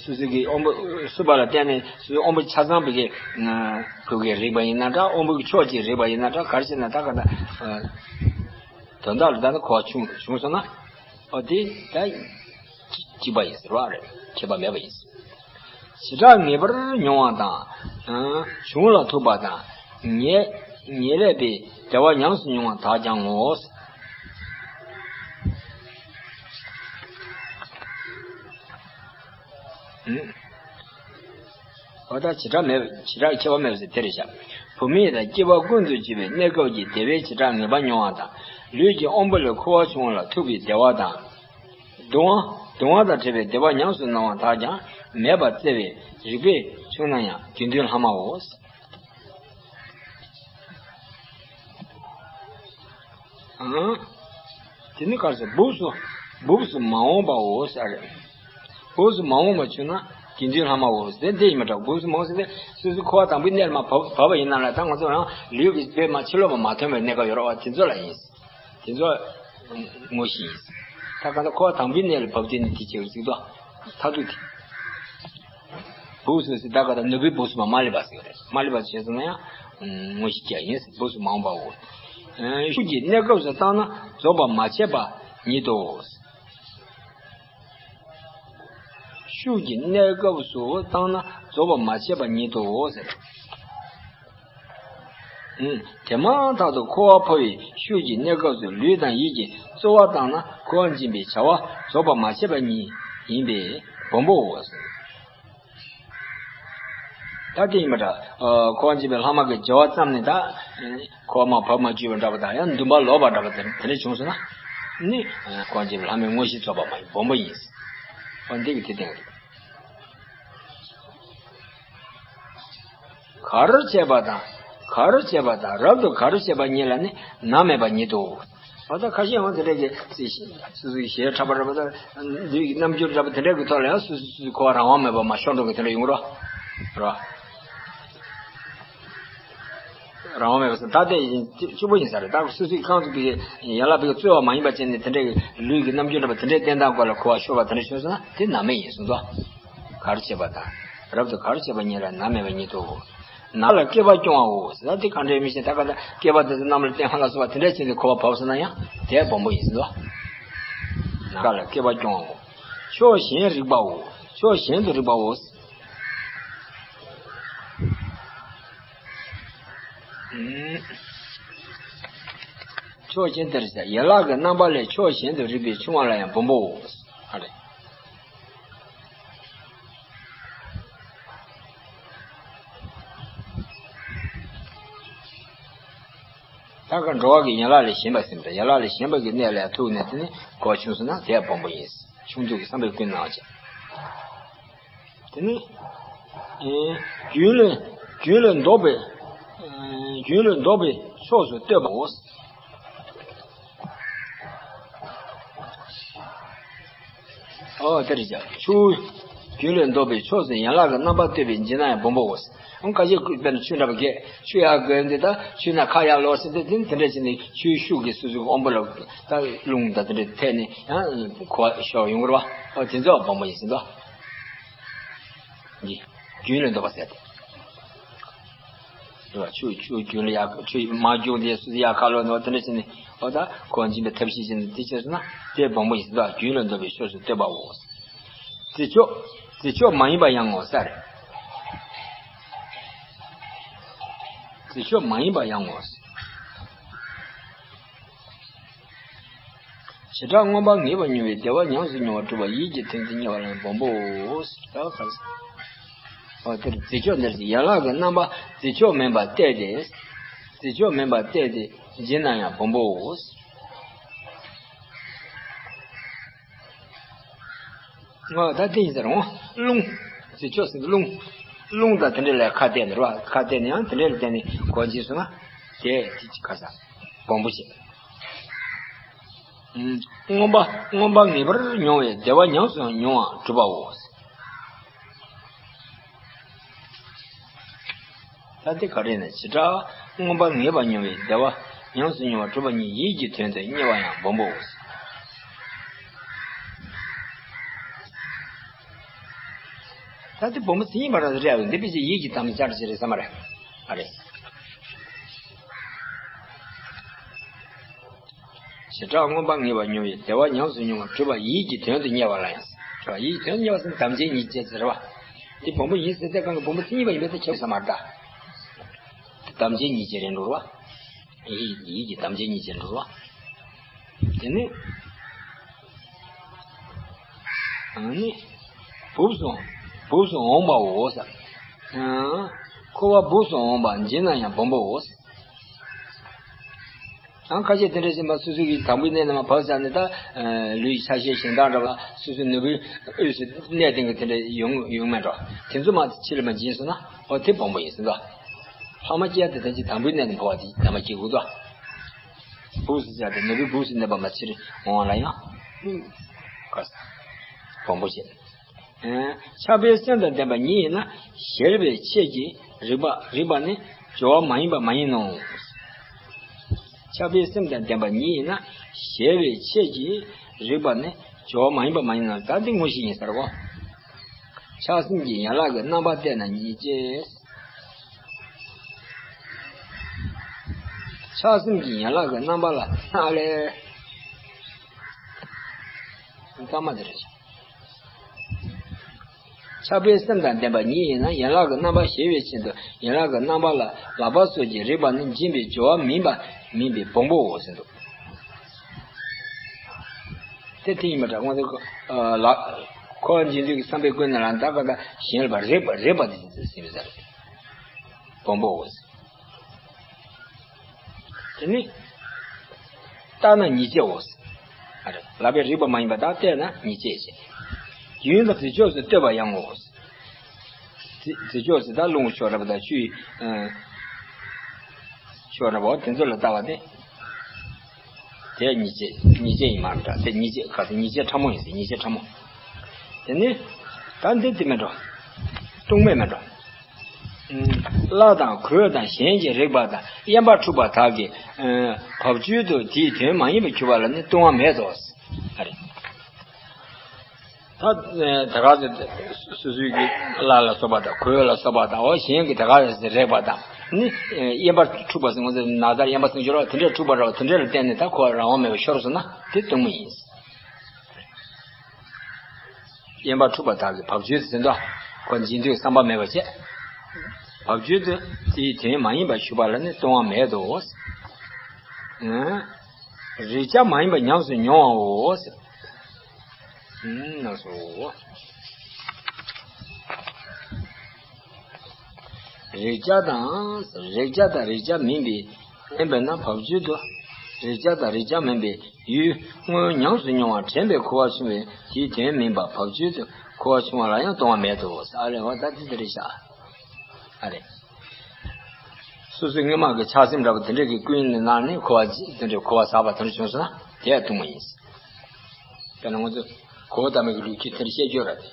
སོ་སོ་གི་དབང་པོ་གསུམ་པ་ལ་བརྟེན་ནས་སོ་སོའི་དབང་པོ་ཆ་ཚང་པའི་གི་ཕུགས་ཀྱི་རིག་པ་ཡིན་ན་འདྲ། དབང་པོ་གི་ཕྱོགས་ཀྱི་རིག་པ་ཡིན་ན་འདྲ། ག་རེ་བྱས་ན་ད་ག་ད་དོན་དག་ལ་ད་ནི་གོ་བྱུང་བྱུང་སོང་ན་ཨོ་དེ་ད་གཅིག་པ་ཡིན་ཟེར་བ་རེད། ཁྱད་པར་མེད་པ་ཡིན། བྱེ་བྲག་ངེས་པར་མྱོང་བ་དང་། གཞུང་ལ་ཐུག་པ་དང་། ངེས་ངེས་ལེགས་པའི་བདེ་བ་ཉམས་སུ་མྱོང་བ་དག་ཀྱང་ངོ་། འོ་ད་བྱེ་བྲག་མེད་བྱེ་བྲག་ཁྱད་པར་མེད་པ་ཟེར་དེ་རེད་བཞག་བུད་མེད་དང་སྐྱེས་པ་ཀུན་ཏུ་སྤྱོད་པའི་གནས་སྐབས་ཀྱི་བདེ་བའི་བྱེ་བྲག་ངེས་པ་མྱོང་བ་དང་། ལུས་ཀྱི་དབང་པོ་ལས་ཁུ་བ་ཆུང་བ་ལ་ཐུག་པའི་བདེ་བ་དང་། གདུང་བ་གདུང་བ་དང་བྲལ་བའི་བདེ་བ་ཉམས་སུ་སྣང་བ་དག་ཀྱང་མེད་པར་བརྩེ་བས་རིགས་པས་ཕྱུང་ན་ཡང་དགེ་འདུན་ལྷག་མའོ། ཨང་། དེ་ནི་ག་རེ་ཟེར། སྦུབས་སུ་སྦུབས་སུ་མ་འོངས་པའོ་ཟེར། སྦུབས་སུ་མ་འོངས་པ་བྱུང་ན་དགེ་འདུན་ལྷག་མའོ་ཟེར། དེ་ཡིན་མི་འདྲ། སྦུབས་སུ་མ་འོངས་ཟེར་ཏེ་སོ་སོའི་འཁོར་བ་དང་པོའི་གནས་ལ་མར་བབས་བབས་པ་ཡིན་ན་ལ་ད་ང་ཚོ་རང་ལུས་ཀྱི་བས་མ་ཕྱི་ལོགས་པ་མ་ཐོན་པའི་གནས་སྐབས་ཡོད་རེད་བ། དེ་ཚོ་ལ་ཡིན། དེ་ཚོ་དངོས་གཞི་ཡིན། ད་ག་ད་འཁོར་བ་དང་པོའི་གནས་ལ་བབས་དུས་ནི་དེ་བྱེད་ཀྱི་ཟིག་ཏོ། མཐར་ཐུག་དེ། སྦུབས་སུ་ཟེར་ད་ག་ད་ནུབ་པའི་སྦུབས་སུ་མ་མ་ལུས་པ་ཟེར་རེད། མ་ལུས་པ་ཟེར་སོང་ན་ཡང་དངོས་གཞི་ཅིག་ཡིན། སྦུབས་སུ་མ་འོངས་པའོ། ཤུགས་ཀྱིས་གནས་སྐབས་སུ་བཏང་ན་རྫོགས་པ་མ་ཆད་པ་ཉིད་དོ། ཤུགས་ཀྱི་གནས་སྐབས་སུ་བཏང་ན་རྫོགས་པ་མ་ཆད་པ་ཉིད་དོ་ཟེར། ཨུམ། དེ་མ་ཐག་ཏུ་འཁོར་བ་འཕོ་བའི་ཤུགས་ཀྱི་གནས་སྐབས་སུ་ལུས་དང་ཡིད་ཀྱི་རྩོལ་བ་བཏང་ན་འཁོར་བ་འབྱིན་པའི་བྱ་བ་རྫོགས་པ་མ་ཆད་པ་ཉིད་ཡིན་པས་སྦོམ་པོའོ། ད་དེ་ཡིན་པ་འདྲ། ཨ། འཁོར་བ་འབྱིན་པའི་ལྷག་མ་གི་སྦྱོར་བ་ཙམ་ནི་ད། འཁོར་བ་མར་བབས་མ་བཅུག་པ་འདྲ་པོ་དང་ཡང་འདུན་པ་ལོག་པ་འདྲ་པོ་དེ་དེ་འདྲ་བྱུང་སོང་ན། ནི། འཁོར་བ་འབྱིན་པའི་ལྷག་མའི་དངོས་གཞི་རྫོགས་པ་མ་ཡིན་སྦོམ་པོ་ཡིན། འོ་འདི་གི་དེ་སྟེང་རེད། གར་བྱེད་པ་དང་། གར་བྱེད་པ་དང་རབ་ཏུ་གར་བྱེད་པ་ཉིད་ལ་ནི་ནམ་མེད་པ་ཉིད་དོ། ཨ། ད་ཁ་ཤས་ཡང་དེ་འདྲ་གི་སོ་སོའི་ཞེ་ཕྲ་པ་འདྲ་པོ་དང་ལུས་ཀྱི་རྣམ་འགྱུར་འདྲ་པོ་དེ་འདྲ་གི་ཐོག་ལ་ཡང་སོ་སོ་སོ་སོའི་འཁོར་བ་རང་དབང་མེད་པ་མར་ཤོར་འགྲོ་གི་དེ་འདྲ་ཡོང་གི་རེད། རེད། རང་དབང་མེད་པ་ཟེར་ད་དེ་གཅིག་པོ་ཡིན་ས་རེད། ད་སོ་སོའི་རྐང་ཚུགས་ཀྱི་ཡན་ལག་པའི་རྩོལ་བ་མ་ཡིན་པ་བྱས་ནས་དེ་འདྲའི་ལུས་ཀྱི་རྣམ་འགྱུར་འདྲ་པོ་དེ་འདྲའི་བསྟན་སྟངས་སྐོར་ལ་གོ་བ་ཤོར་བ་དེ་འདྲ་བྱུང་སོང་ན་དེ་ནམ་མེད་ཡིན་གསུངས་སོ། གར་བྱེད་པ་དང་། རབ་ཏུ་གར་བྱེད་པ་ཉིད་ལ་ནམ་མེད་པ་ཉིད་དོ། ནམ་མཁའ་ལ་སྐྱེ་བ་སྐྱོང་བའོ་ཟེར་ད་དེ་གང་འདྲའི་མི་ཤེས། ད་ག་ད་སྐྱེ་བ་དེ་ཚོ་གནམ་ལ་བསྟན་པ་ལ་སོགས་པ་དེ་འདྲ་བྱས་ནས་གོ་བ་བབས་སོང་ན་ཡང་དེ་སྦོམ་པོ་ཡིན་ཟེར་དོ། ནམ་མཁའ་ལ་སྐྱེ་བ་སྐྱོང་བའོ། ཕྱོགས་གཞན་རིག་པའོ། ཕྱོགས་གཞན་དུ་རིག་པའོ། ཕྱོགས་གཞན་དུ་རིག་ཡན་ལག་གི་རྣམ་པ་ལས་ཕྱོགས་གཞན་དུ་རིག་པའི་ཆུང་བ་ལ་ཡང་སྦོམ་པོའོ། ཨ་རེ། ད་ག་འགྲོ་བ་གི་ཡན་ལག་ལས་གཞན་པ་ཟེར་ན་ཡན་ལག་ལས་གཞན་པ་གི་གནས་ལ་ཐུག་ནས་དེ་ནི་གོ་བྱུང་སོང་ན་དེ་སྦོམ་པོ་ཡིན། ཆུང་དུ་གི་བསམ་པས་ཀུན་སྣང་བྱེད། དེ་ནི། ཨེ། རྒྱུན་ལས། རྒྱུན་ལས་ལྡོག་པའི། ཨེ། རྒྱུན་ལས་ལྡོག་པའི་ཕྱོགས་སུ་ལྟོས་པའོ། ཨོ་དེ་རེད་ཀྱང་ཆུ། རྒྱུན་ལས་ལྡོག་པའི་ཕྱོགས་སུ་ཡན་ལག་གི་རྣམ་པ་ལྟོས་པའི་འཇིག་སྣང་ཡང་སྦོམ་པོའོ། ཨང་ཁ་ཤས་དཔེར་ན་ཆུ་འདྲ་པོ་གས་ཆུ་ཡར་བསྒོས་འདི་ད་ཆུ་ནང་ཁ་ཡར་ལོག་ཟིན་ཏེ་དེ་དེ་འདྲ་བྱས་ནས་ཆུའི་ཤུགས་ཀྱིས་སོ་སོའི་དབང་པོ་ལ་ད་རླུང་དང་དེ་འདྲ་ཐད་ནས་ཡང་འཁོར་བ་ཤོར་ཡོང་གི་རེད་བ། ཨོ་དེ་ཚོ་སྦོམ་པོ་ཡིན་ཟེར་འདུག་འདི། རྒྱུན་ལས་ལྡོག་པ་ཟེར་ཏེ། རེད་བ། ཆུ་ཆུ་རྒྱུན་ལས་ཡར་ཆུ་མར་རྒྱུག་དེ་སུ་ཡར་ཁ་ལོ་ནོ་དེ་འདྲ་བྱས་ནས་ཨོ་ད་འཁོར་བ་འབྱིན་པའི་ཐབས་ཤེས་བྱས་ནས་དེ་བྱས་སོང་ན་དེ་སྦོམ་པོ་ཡིན་ཟེར་འདུག་རྒྱུན་ལས་ལྡོག་པའི་ཕྱོགས་སུ་ལྟོས་པའོ། རྩི་ཕྱོགས། རྩི་ཕྱོགས་མ་ཡིན་པ་ཡང་ངོ་ཟེར། རྩི་ཕྱོགས་མ་ཡིན་པ་ཡང་ངོ་ཟེར། བྱེ་བྲག་མངོན་པར་ངེས་པར་མྱོང་བའི་བདེ་བ་ཉམས་སུ་མྱོང་བར་གྲུབ་པ་ཡིད་ཀྱི་དོན་དུ་གཉེར་བ་ལ་སྦོམ་པོའོ། ད་ག་རེ་ཟེར། འོ་དེར་རྩི་ཕྱོགས་འདིར་ཡན་ལག་གི་རྣམ་པ་རྩི་ཕྱོགས་མིན་པར་བལྟས་ཏེ། རྩི་ཕྱོགས་མིན་པར་བལྟས་ཏེ་འབྱིན་ན་ཡང་སྦོམ་པོའོ། ང་ད་དེ་ཡིན་ཟེར་འོང་། རླུང་། རྩི་ཕྱོགས་ཟེར་རླུང་། རླུང་དང་དེ་འདྲ་ལ་ཁ་གཏད་ནས་རེད་བ། ཁ་གཏད་ནས་ཡང་དེ་འདྲ་ལ་བརྟེན་ནས་གོ་འབྱིན་སོང་ན་དེ་དེ་ཁ་ས་སྦོམ་པོ་བྱེད། མངོན་པ་མངོན་པ་ངེས་པར་མྱོང་བའི་བདེ་བ་ཉམས་སུ་མྱོང་བར་གྲུབ་པའོ། ད་དེ་ག་རེ་ན་བྱེ་བྲག་མངོན་པ་ངེས་པར་མྱོང་བའི་བདེ་བ་ཉམས་སུ་མྱོང་བར་གྲུབ་པ་ཉིད་ཡིད་ཀྱི་དོན་དུ་གཉེར་བ་ཡང་སྦོམ་པོའོ། ད་དེ་སྦོམ་པོ་ཟིན་པ་ར་རེད། འདི་ཕལ་ཆེར་ཡིད་ཀྱི་དམ་བཅའ་ཞིག་རེད་བསམ་པ་རེད། ཨ་རེད། བྱེ་བྲག་མངོན་པ་ངེས་པར་མྱོང་བའི་བདེ་བ་ཉམས་སུ་མྱོང་བར་གྲུབ་པ་ཡིད་ཀྱི་དོན་དུ་གཉེར་བ་ལ་ཡང་། ཡིད་ཀྱི་དོན་དུ་གཉེར་བ་ཟེར་ན་དམ་བཅའི་ཉེར་སྤྱོད་ཟེར་བ། འདི་སྦོམ་པོ་ཡིན་ཟེར་ཏེ་གང་གི་སྦོམ་པོ་ཟིན་པ་ཡིན་པས་ད་ཁྱབ་ས་མ་རེད་ད། དམ་བཅའི་ཉེར་སྤྱོད་རེད་འགྲོ་བ། ཡིད་ཡིད་ཀྱི་དམ་བཅའི་ཉེར་སྤྱོད་འགྲོ་བ། དེ་ནི། ཨ་ནི། སྦུབས་སུ། སྦུབས་སུ་འོངས་པའོ་ཟེར། ཨ། འཁོར་བ་སྦུབས་སུ་འོངས་པ་འབྱིན་ན་ཡང་སྦོམ་པོའོ་ཟེར། ཡང་ཁ་ཤས་དེ་འདྲ་བཞིན་པ་སོ་སོ་གི་དང་པོའི་གནས་རྣམས་བབས་ཚར་ནས་ད། ལུས་ཆ་ཤས་གཞན་དག་འདྲ་བ་སོ་སོའི་ནོར་བུའི་དབུས་སུ་གནས་སྟེང་གི་དེ་འདྲ་ཡོང་ཡོང་མེད་འགྲོ། དེ་ཚོ་མ་ཕྱི་ལ་མ་འབྱིན་སོང་ན་ཨོ་དེ་སྦོམ་པོ་ཡིན་ཟེར་འདུག་ལྷག་མ་སྐྱེ་ཡ་དེ་ད་ཅི་དང་པོའི་གནས་ནས་འཕོ་བ་དེ་ད་མ་སྐྱེ་དགོས་དོ། སྦུབས་སུ་བཞག་སྟེ་ནོར་བུའི་སྦུབས་སུ་གནས་པ་མ་ཕྱིར་འོང་བ་ལ་ཡང་། སྦོམ་པོ་བྱེད། ཆགས་པའི་སེམས་དང་ལྡན་པ་ཉིད་ཡིན་ན་གཞལ་བའི་ཆེད་ཀྱི་རིག་པ་རིག་པ་ནི་སྦྱོར་བ་མ་ཡིན་པ་མ་ཡིན་ནོ། ཆགས་པའི་སེམས་དང་ལྡན་པ་ཉིད་ཡིན་ན་གཞལ་བའི་ཆེད་ཀྱི་རིག་པ་ནི་སྦྱོར་བ་མ་ཡིན་པ་མ་ཡིན་ནོ། ད་འདི་དངོས་གཞི་ཡིན་ཟེར་གོ། ཆགས་སེམས་ཀྱི་ཡན་ལག་གི་རྣམ་པ་བལྟས་ན་ཉེར་སྤྱོད། ཆགས་སེམས་ཀྱི་ཡན་ལག་གི་རྣམ་པ་ལ་ཨ་ལས། ཚང་མ་དེ་རེད། ཆགས་པའི་སེམས་དང་ལྡན་པ་ཉིད་ཡིན་ན་ཡན་ལག་གི་རྣམ་པར་ཤེས་པའི་ཆེད་དུ་ཡན་ལག་གི་རྣམ་པ་ལ་ལག་པ་སོགས་ཀྱིས་རེག་པ་ནི་འབྱིན་པའི་སྦྱོར་བ་མིན་པ་མིན་པའི་བོང་བུའོ་ཟེར་འདུག་དེ་དེ་ཡིན་པ་འདྲ་ང་ཚོ་ལག་འཁོར་བ་འབྱིན་དུས་ཀྱི་བསམ་པའི་ཀུན་ནས་ལ་ད་ག་ད་གཞན་ལ་རེག་པ་རེག་པ་དེ་ཟེར་བ་ཟེར་བོང་བུའོ་ཟེར། དེ་ནི་བལྟས་ན་ཉེས་བྱའོ། ཨ་རེ། ལག་པས་རེག་པ་མ་ཡིན་པ་དག་བལྟས་ན་ཉེས་བྱས་ཤིང་། ཡུན་ལ་རྫི་ཕྱོགས་སུ་ལྟོས་པ་ཡང་ངོ་། རྫི་རྫི་ཕྱོགས་སུ་ད་རླུང་ཕྱོགས་འདྲ་པོ་དང་ཆུའི་ཕྱོགས་འདྲ་པོ་དེ་ཚོ་ལ་ལྟ་བ་དེ། དེ་ཉེས་བྱས་ཉེས་བྱས་ཡིན་མ་རེད། དེ་ཉེས་བྱས་ག་ཚོད་ཉེས་བྱས་ཕྲ་མོ་ཡིན་ཟེར། ཉེས་བྱས་ཕྲ་མོ། དེ་ནི་ད་འདི་དེ་མེད་འགྲོ། ལྟུང་མེད་མེད་འགྲོ། བླ་དང་གོས་དང་གཞན་གྱིས་རེག་པ་དང་གཡན་པ་འཁྲུགས་པ་དག་གིས་བབ་ཅོལ་དུ་དེའི་དོན་མ་ཡིན་པར་གྱུར་པ་ལ་ནི་ལྟུང་བ་མེད་དོ། ཨ་རེ། ད་ད་ག་ཚོད་སོ་སོའི་གི་བླ་ལ་སོགས་པ་དང་གོས་ལ་སོགས་པ་དང་འོ་གཞན་གྱིས་ད་ག་ཚོད་རེག་པ་དང་ནི་གཡན་པ་འཁྲུགས་པ་ཟེར་ང་ཚོ་ན་ཚ་གཡན་པ་ཟེར་གྱི་རེད་པ། དེ་འདྲ་འཁྲུགས་པ་རེད་པ། དེ་འདྲ་ལ་བརྟེན་ནས་ད་ཁོ་རང་དབང་མེད་པར་ཤོར་སོང་ན་དེ་ལྟུང་མ་ཡིན། གཡན་པ་འཁྲུགས་པ་དག་གིས་བབ་ཅོལ་དུ་ཟེར་འདུག་ཁོ་འབྱིན་དུས་བསམ་པ་མེད་པ་བྱས། བབ་ཅོལ་དུ་དེའི་དོན་མ་ཡིན་པར་ཞུགས་པ་ལ་ནི་ལྟུང་བ་མེད་དོ། རེག་བྱ་མ་ཡིན་པ་ཉམས་སུ་མྱོང་བའོ། ན་སོ། རེག་བྱ་དང་། རེག་བྱ་དང་རེག་བྱ་མིན་པའི། ཡིན་པས་ན་བབ་ཅོལ་དུ། རེག་བྱ་དང་རེག་བྱ་མིན་པའི་ཡུལ་དངོས་ཉམས་སུ་མྱོང་བ་དྲན་པས་འཁོར་བར་བྱུང་བས་དེའི་དོན་མིན་པ་བབ་ཅོལ་དུ་འཁོར་བར་བྱུང་བ་ལ་ཡང་ལྟུང་བ་མེད་དོ། ཨ་རེ་འོ་ད་འདི་འདི་རེད་ཤག་ཨ་རེ། སོ་སོའི་སྔོན་མ་གི་ཆགས་སེམས་འདྲ་པོ་དེ་འདྲ་གི་ཀུན་ནས་ནང་ནས་འཁོར་བ་དེ་འདྲ་འཁོར་བ་ཟག་པ་དེ་འདྲ་བྱུང་སོང་ན་དེ་ཡང་ལྟུང་བ་ཡིན། དཔེར་ན་ང་ཚོ་གོ་བ་ལྟ་མེད་ཀྱི་ལོ་རྒྱུས་དེ་འདྲ་བཤད་རྒྱུ་ར་དེ།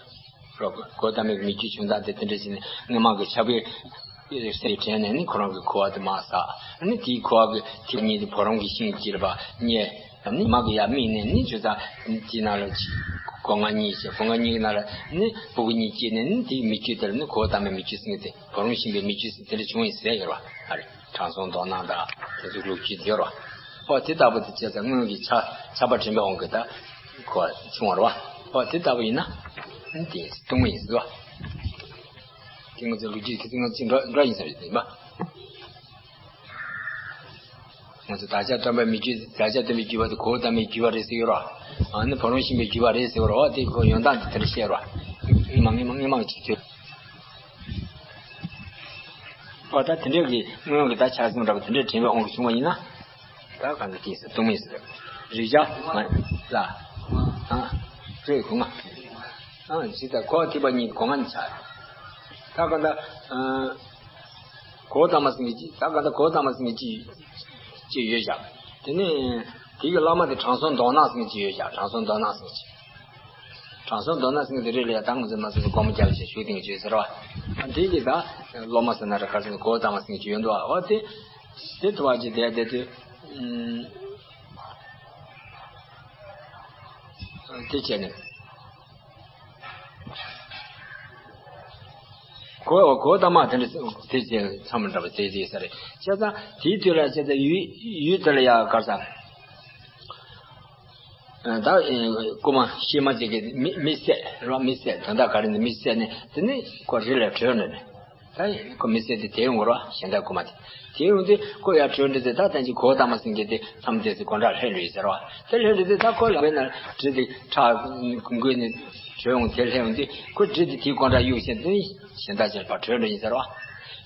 རོགས་གོ་བ་ལྟ་མེད་ཀྱི་མི་རྒྱུད་བྱུང་སྟངས་དེ་དེ་འདྲ་ཞིག་ནས་སྔོན་མ་གི་ཆགས་པའི་སེམས་དྲན་ནས་ནི་ཁོ་རང་གི་འཁོར་བ་དེ་མར་ཟག་ནི་དེའི་འཁོར་བ་གི་ཐིག་གཉིས་དེ་བུ་རམ་གྱི་ཤིང་གཅིག་ལ་ཕར་བསྙལ། ནི་མ་གི་ཡར་དམིགས་ནས་ནི་ཇོ་ཚ་དེའི་ནང་ལ་གཅིག་སྒོ་ང་གཉིས་བྱས། སྒོ་ང་གཉིས་ཀྱི་ནང་ལ་ནི་སྤུ་གུ་གཉིས་སྐྱེས་ནས་ནི་དེའི་མི་རྒྱུད་དེ་ལ་ནི་གོ་བ་ལྟ་མེད་མི་རྒྱུད་ཟེར་མཁན་དེ་བུ་རམ་ཤིང་པའི་མི་རྒྱུད་ཟེར་དེ་འདྲ་བྱུང་ཡིན་ཟེར་ཡོད་རེད་པ། ཨ་རེ། དྲང་སྲོང་མདོག་ནག་དང་དེ་ཚོའི་ལོ་རྒྱུས་དེ་ཡོད་རེད་པ། ཨོ་དེ་ལྟ་བུ་དེ་བྱས་ཙང་སྔོན་གྱི་ཆགས་ཆགས་པ་དྲན་པའི་དབང་གིས་ད་གོ་བ་བྱུང་བ་རེད་པ། ཨོ་དེ་ལྟ་བུ་ཡིན་ན་དེ་ལྟུང་མ་ཡིན་ཟེར་བ། དེ་ང་ཚོའི་ལོ་རྒྱུས་དེ་ཚོ་ང་ཚོའི་འགྲོ་འགྲོ་ཡིན་ཟེར་བ་ཡིན་པ། ང་ཚོ་བདག་ཅག་སྟོན་པའི་མི་རྒྱུད། བདག་ཅག་སྟོན་པའི་རྒྱུད་པ་དེ་གོ་བ་ལྟ་མེད་རྒྱུད་པ་རེད་ཟེར་ཡོད་རེད་པ། ཨ་ནི་བུ་རམ་ཤིང་པའི་རྒྱུད་པ་རེད་ཟེར་ཡོད་རེད་པ། དེ་ཁོ་ཡོང་སྟངས་དེ་དེ་འདྲ་བཤད་རེད་པ། སྔོན་མ་སྔོན་མ་སྔོན་མ་གི་ཆགས་ཚུལ། ཨོ་ད་དེ་འདྲ་གི་སྔོན་གྱི་ད་ཆགས་སེམས་འདྲ་པོ་དེ་འདྲ་དྲན་པའི་དབང་གིས་བྱུང་བ་ཡིན་ན། ད་གང་ལྟར་དེ་ལྟུང་མ་ཡིན་ཟེར། རེག་བྱ་མ་ལ། ཨ་རེད་གོ་ང་། ཨ་ཇི་ལྟར་གོ་བ་ཐིགས་པ་གཉིས་སྒོ་ང་ནས་ཆགས། ད་གང་ལྟར་ཨ་གོ་བ་ལྟ་མ་ཟེར་མཁན་གཅིག་ད་གང་ལྟར་གོ་བ་ལྟ་མ་ཟེར་མཁན་གཅིག་གཅིག་ཡོད་ཤག་དེ་ནས་དེ་གི་བླ་མ་དེ་དྲང་སྲོང་མདོག་ནག་ཟེར་མཁན་གཅིག་ཡོད་ཤག་དྲང་སྲོང་མདོག་ནག་ཟེར་མཁན་གཅིག་དྲང་སྲོང་མདོག་ནག་ཟེར་མཁན་དེ་རེད་ལ་ཡ། ད་ང་ཚོས་མ་སོ་སོ་སྒོར་མོ་རྒྱབ་བྱས་ཞུ་སྟེང་བརྗོད་ཟེར་བ། དེ་གི་ད་སློབ་མ་ཟེར་ན་རེད། ག་རེ་ཟེར་ན་གོ་བ་ལྟ་མ་ཟེར་མཁན་གཅིག་ཡོད་འདུག་བ། འོ་དེ་དེ་ཐུབ་པ་ཅིག་དེ་དེ་དུས་དེ་བྱས་ནས། གོ་གོ་བ་ལྟ་མ་དེ་འདྲ་དེ་བྱས་མཚམས་འདྲ་པོ་དེ་དེ་ས་རེད། བྱས་ཙང་དེའི་དུས་ལ་བྱས་ཙང་ཡུལ་ཡུལ་དེ་ལ་ཡ་ག་རེ་ཟེར། ད་རྐུན་མ་ཤེས་མ་ཅིག་གིས་མི་མི་བསད་རོགས། མི་བསད་དོན་དག་ག་རེ་འདི་མི་བསད་ནས་དེ་ནས་ཁོ་རི་ལ་བྲོས་ནས་ནས། ད་ཁོ་མི་བསད་དེ་དེད་ཡོང་གི་རོགས། གཞན་དག་རྐུན་མ་དེ་དེད་ཡོང་དུས་ཁོ་ཡར་བྲོས་འགྲོ་དུས་ད་ལྟ་ཅིག་གོ་བ་ལྟ་མ་ཟིན་གྱི་དེ་མཚམས་དེ་ཚོ་སྒོ་འགྲམ་སླེབས་འགྲོ་ཡིན་ཟེར་བ། དེ་སླེབས་འགྲོ་དུས་ད་ཁོ་ལག་པའི་ནང་གྲི་དེ་ཁྲག་འགུལ་ནས་བྲོས་ཡོང་དེ་སླེབས་ཡོང་དུས་ཁོ་གྲི་དེ་དེའི་སྒོ་འགྲམ་གཡུག་བྱས་དེ་གཞན་དག་ཅིག་ཕར་བྲོས་འགྲོ་ཡིན་ཟེར་བ།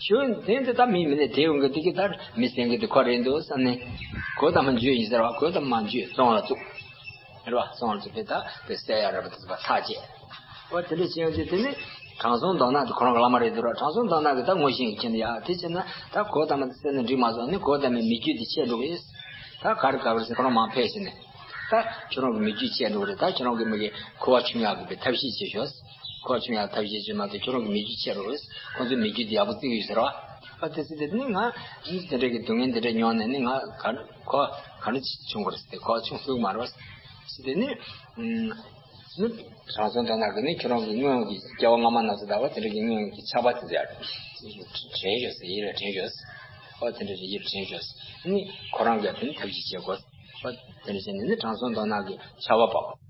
ཞུ་དེ་འདི་ད་མི་མི་ནས་དེད་ཡོང་གི་དེ་གི་ད་མི་བསད་མཁན་དེ་ཁོ་རེད་འདུག་བསམ་ནས་གོ་བ་ལྟ་མ་འཇུས་ཡིན་ཟེར་བ། གོ་བ་ལྟ་མ་འཇུས་བཙོན་ལ་བཙུགས། རེད་བ། སོང་བར་ཚུད་པས་ད་དེ་བསད་ཡ་རེད་པ། དེ་ཚོ་ཕར་ཐག་བཅད། འོ་དེ་འདྲ་བྱས་ཡོང་དུས་དེ་ནི་དྲང་སྲོང་མདོག་ནག་དེ་ཁོ་རང་གི་བླ་མ་རེད་འདུག་ར། དྲང་སྲོང་མདོག་ནག་གིས་ད་ངོ་ཤེས་ཀྱི་མཁྱེན་ཡ། དེ་བྱས་ན་ད་གོ་བ་ལྟ་མ་དེ་བསད་ན་འགྲིག་མ་སོང་ནི་གོ་བ་ལྟ་མའི་མི་རྒྱུད་དེ་ཆད་འགྲོ་གི་ཡིན། ད་ག་རེ་ག་རེ་ཟེར་ཁོ་རང་མར་ཕེབས་ཟིན་ནས་ད་ཁྱོད་རང་གི་མི་རྒྱུད་ཆད་འགྲོ་གི་རེད། ད་ཁྱོད་རང་གི་མི་གི་འཁོར་བ་ཆུང་ཡག་གི་ཐབས་ཤེས་བྱེད་ཤོག་འཁོར་བ་ཆུང་ཡག་ཐབས་ཤེས་བྱེད་མ་ཐུབ་ཁྱོད་རང་གི་མི་རྒྱུད་ཆད་འགྲོ་གི་ཡིན། ཁོང་ཚོའི་མི་རྒྱུད་དེ་ཡག་པོ་བརྩི་གི་ཡོད་ཟེར་བ། ཨ་དེ་ཚོ་དེ་ནི་ང་དེ་འདྲ་གི་སྡུག་བསྔལ་དེ་འདྲ་མྱོང་ནས་ནི་ང་ག་གོ་ག་འདྲ་བྱུང་བ་རེད་ཟེར། གོ་བ་ཆུང་ཟུག་མ་རེད་པ་ཟེར། དེ་ནི་ནི་དྲང་སྲོང་མདོག་ནག་གིས་ནི་ཁྱོད་རང་གི་སྔོན་གྱི་སྐྱེ་བ་སྔ་མ་ན་ཚོད་ལྟ་བུ་དེ་འདྲ་གི་སྔོན་གྱི་ཆགས་པ་དེ་ཚོ་ཡར་དྲན་ཤོག་ཟེར། ཡིད་ལ་དྲན་ཤོག་ཟེར། ཨོ་དེ་འདྲ་ཡིད་ལ་དྲན་ཤོག་ཟེར། ནི་ཁོ་རང་གིས་དེ་ནི་ཐབས་ཤེས་བྱེད་དགོས། ཨོ་དེ་འདྲ་བྱས་ནས་ནི་དྲང་སྲོང་མདོག་ནག་གི་ཆར་པ་བབས།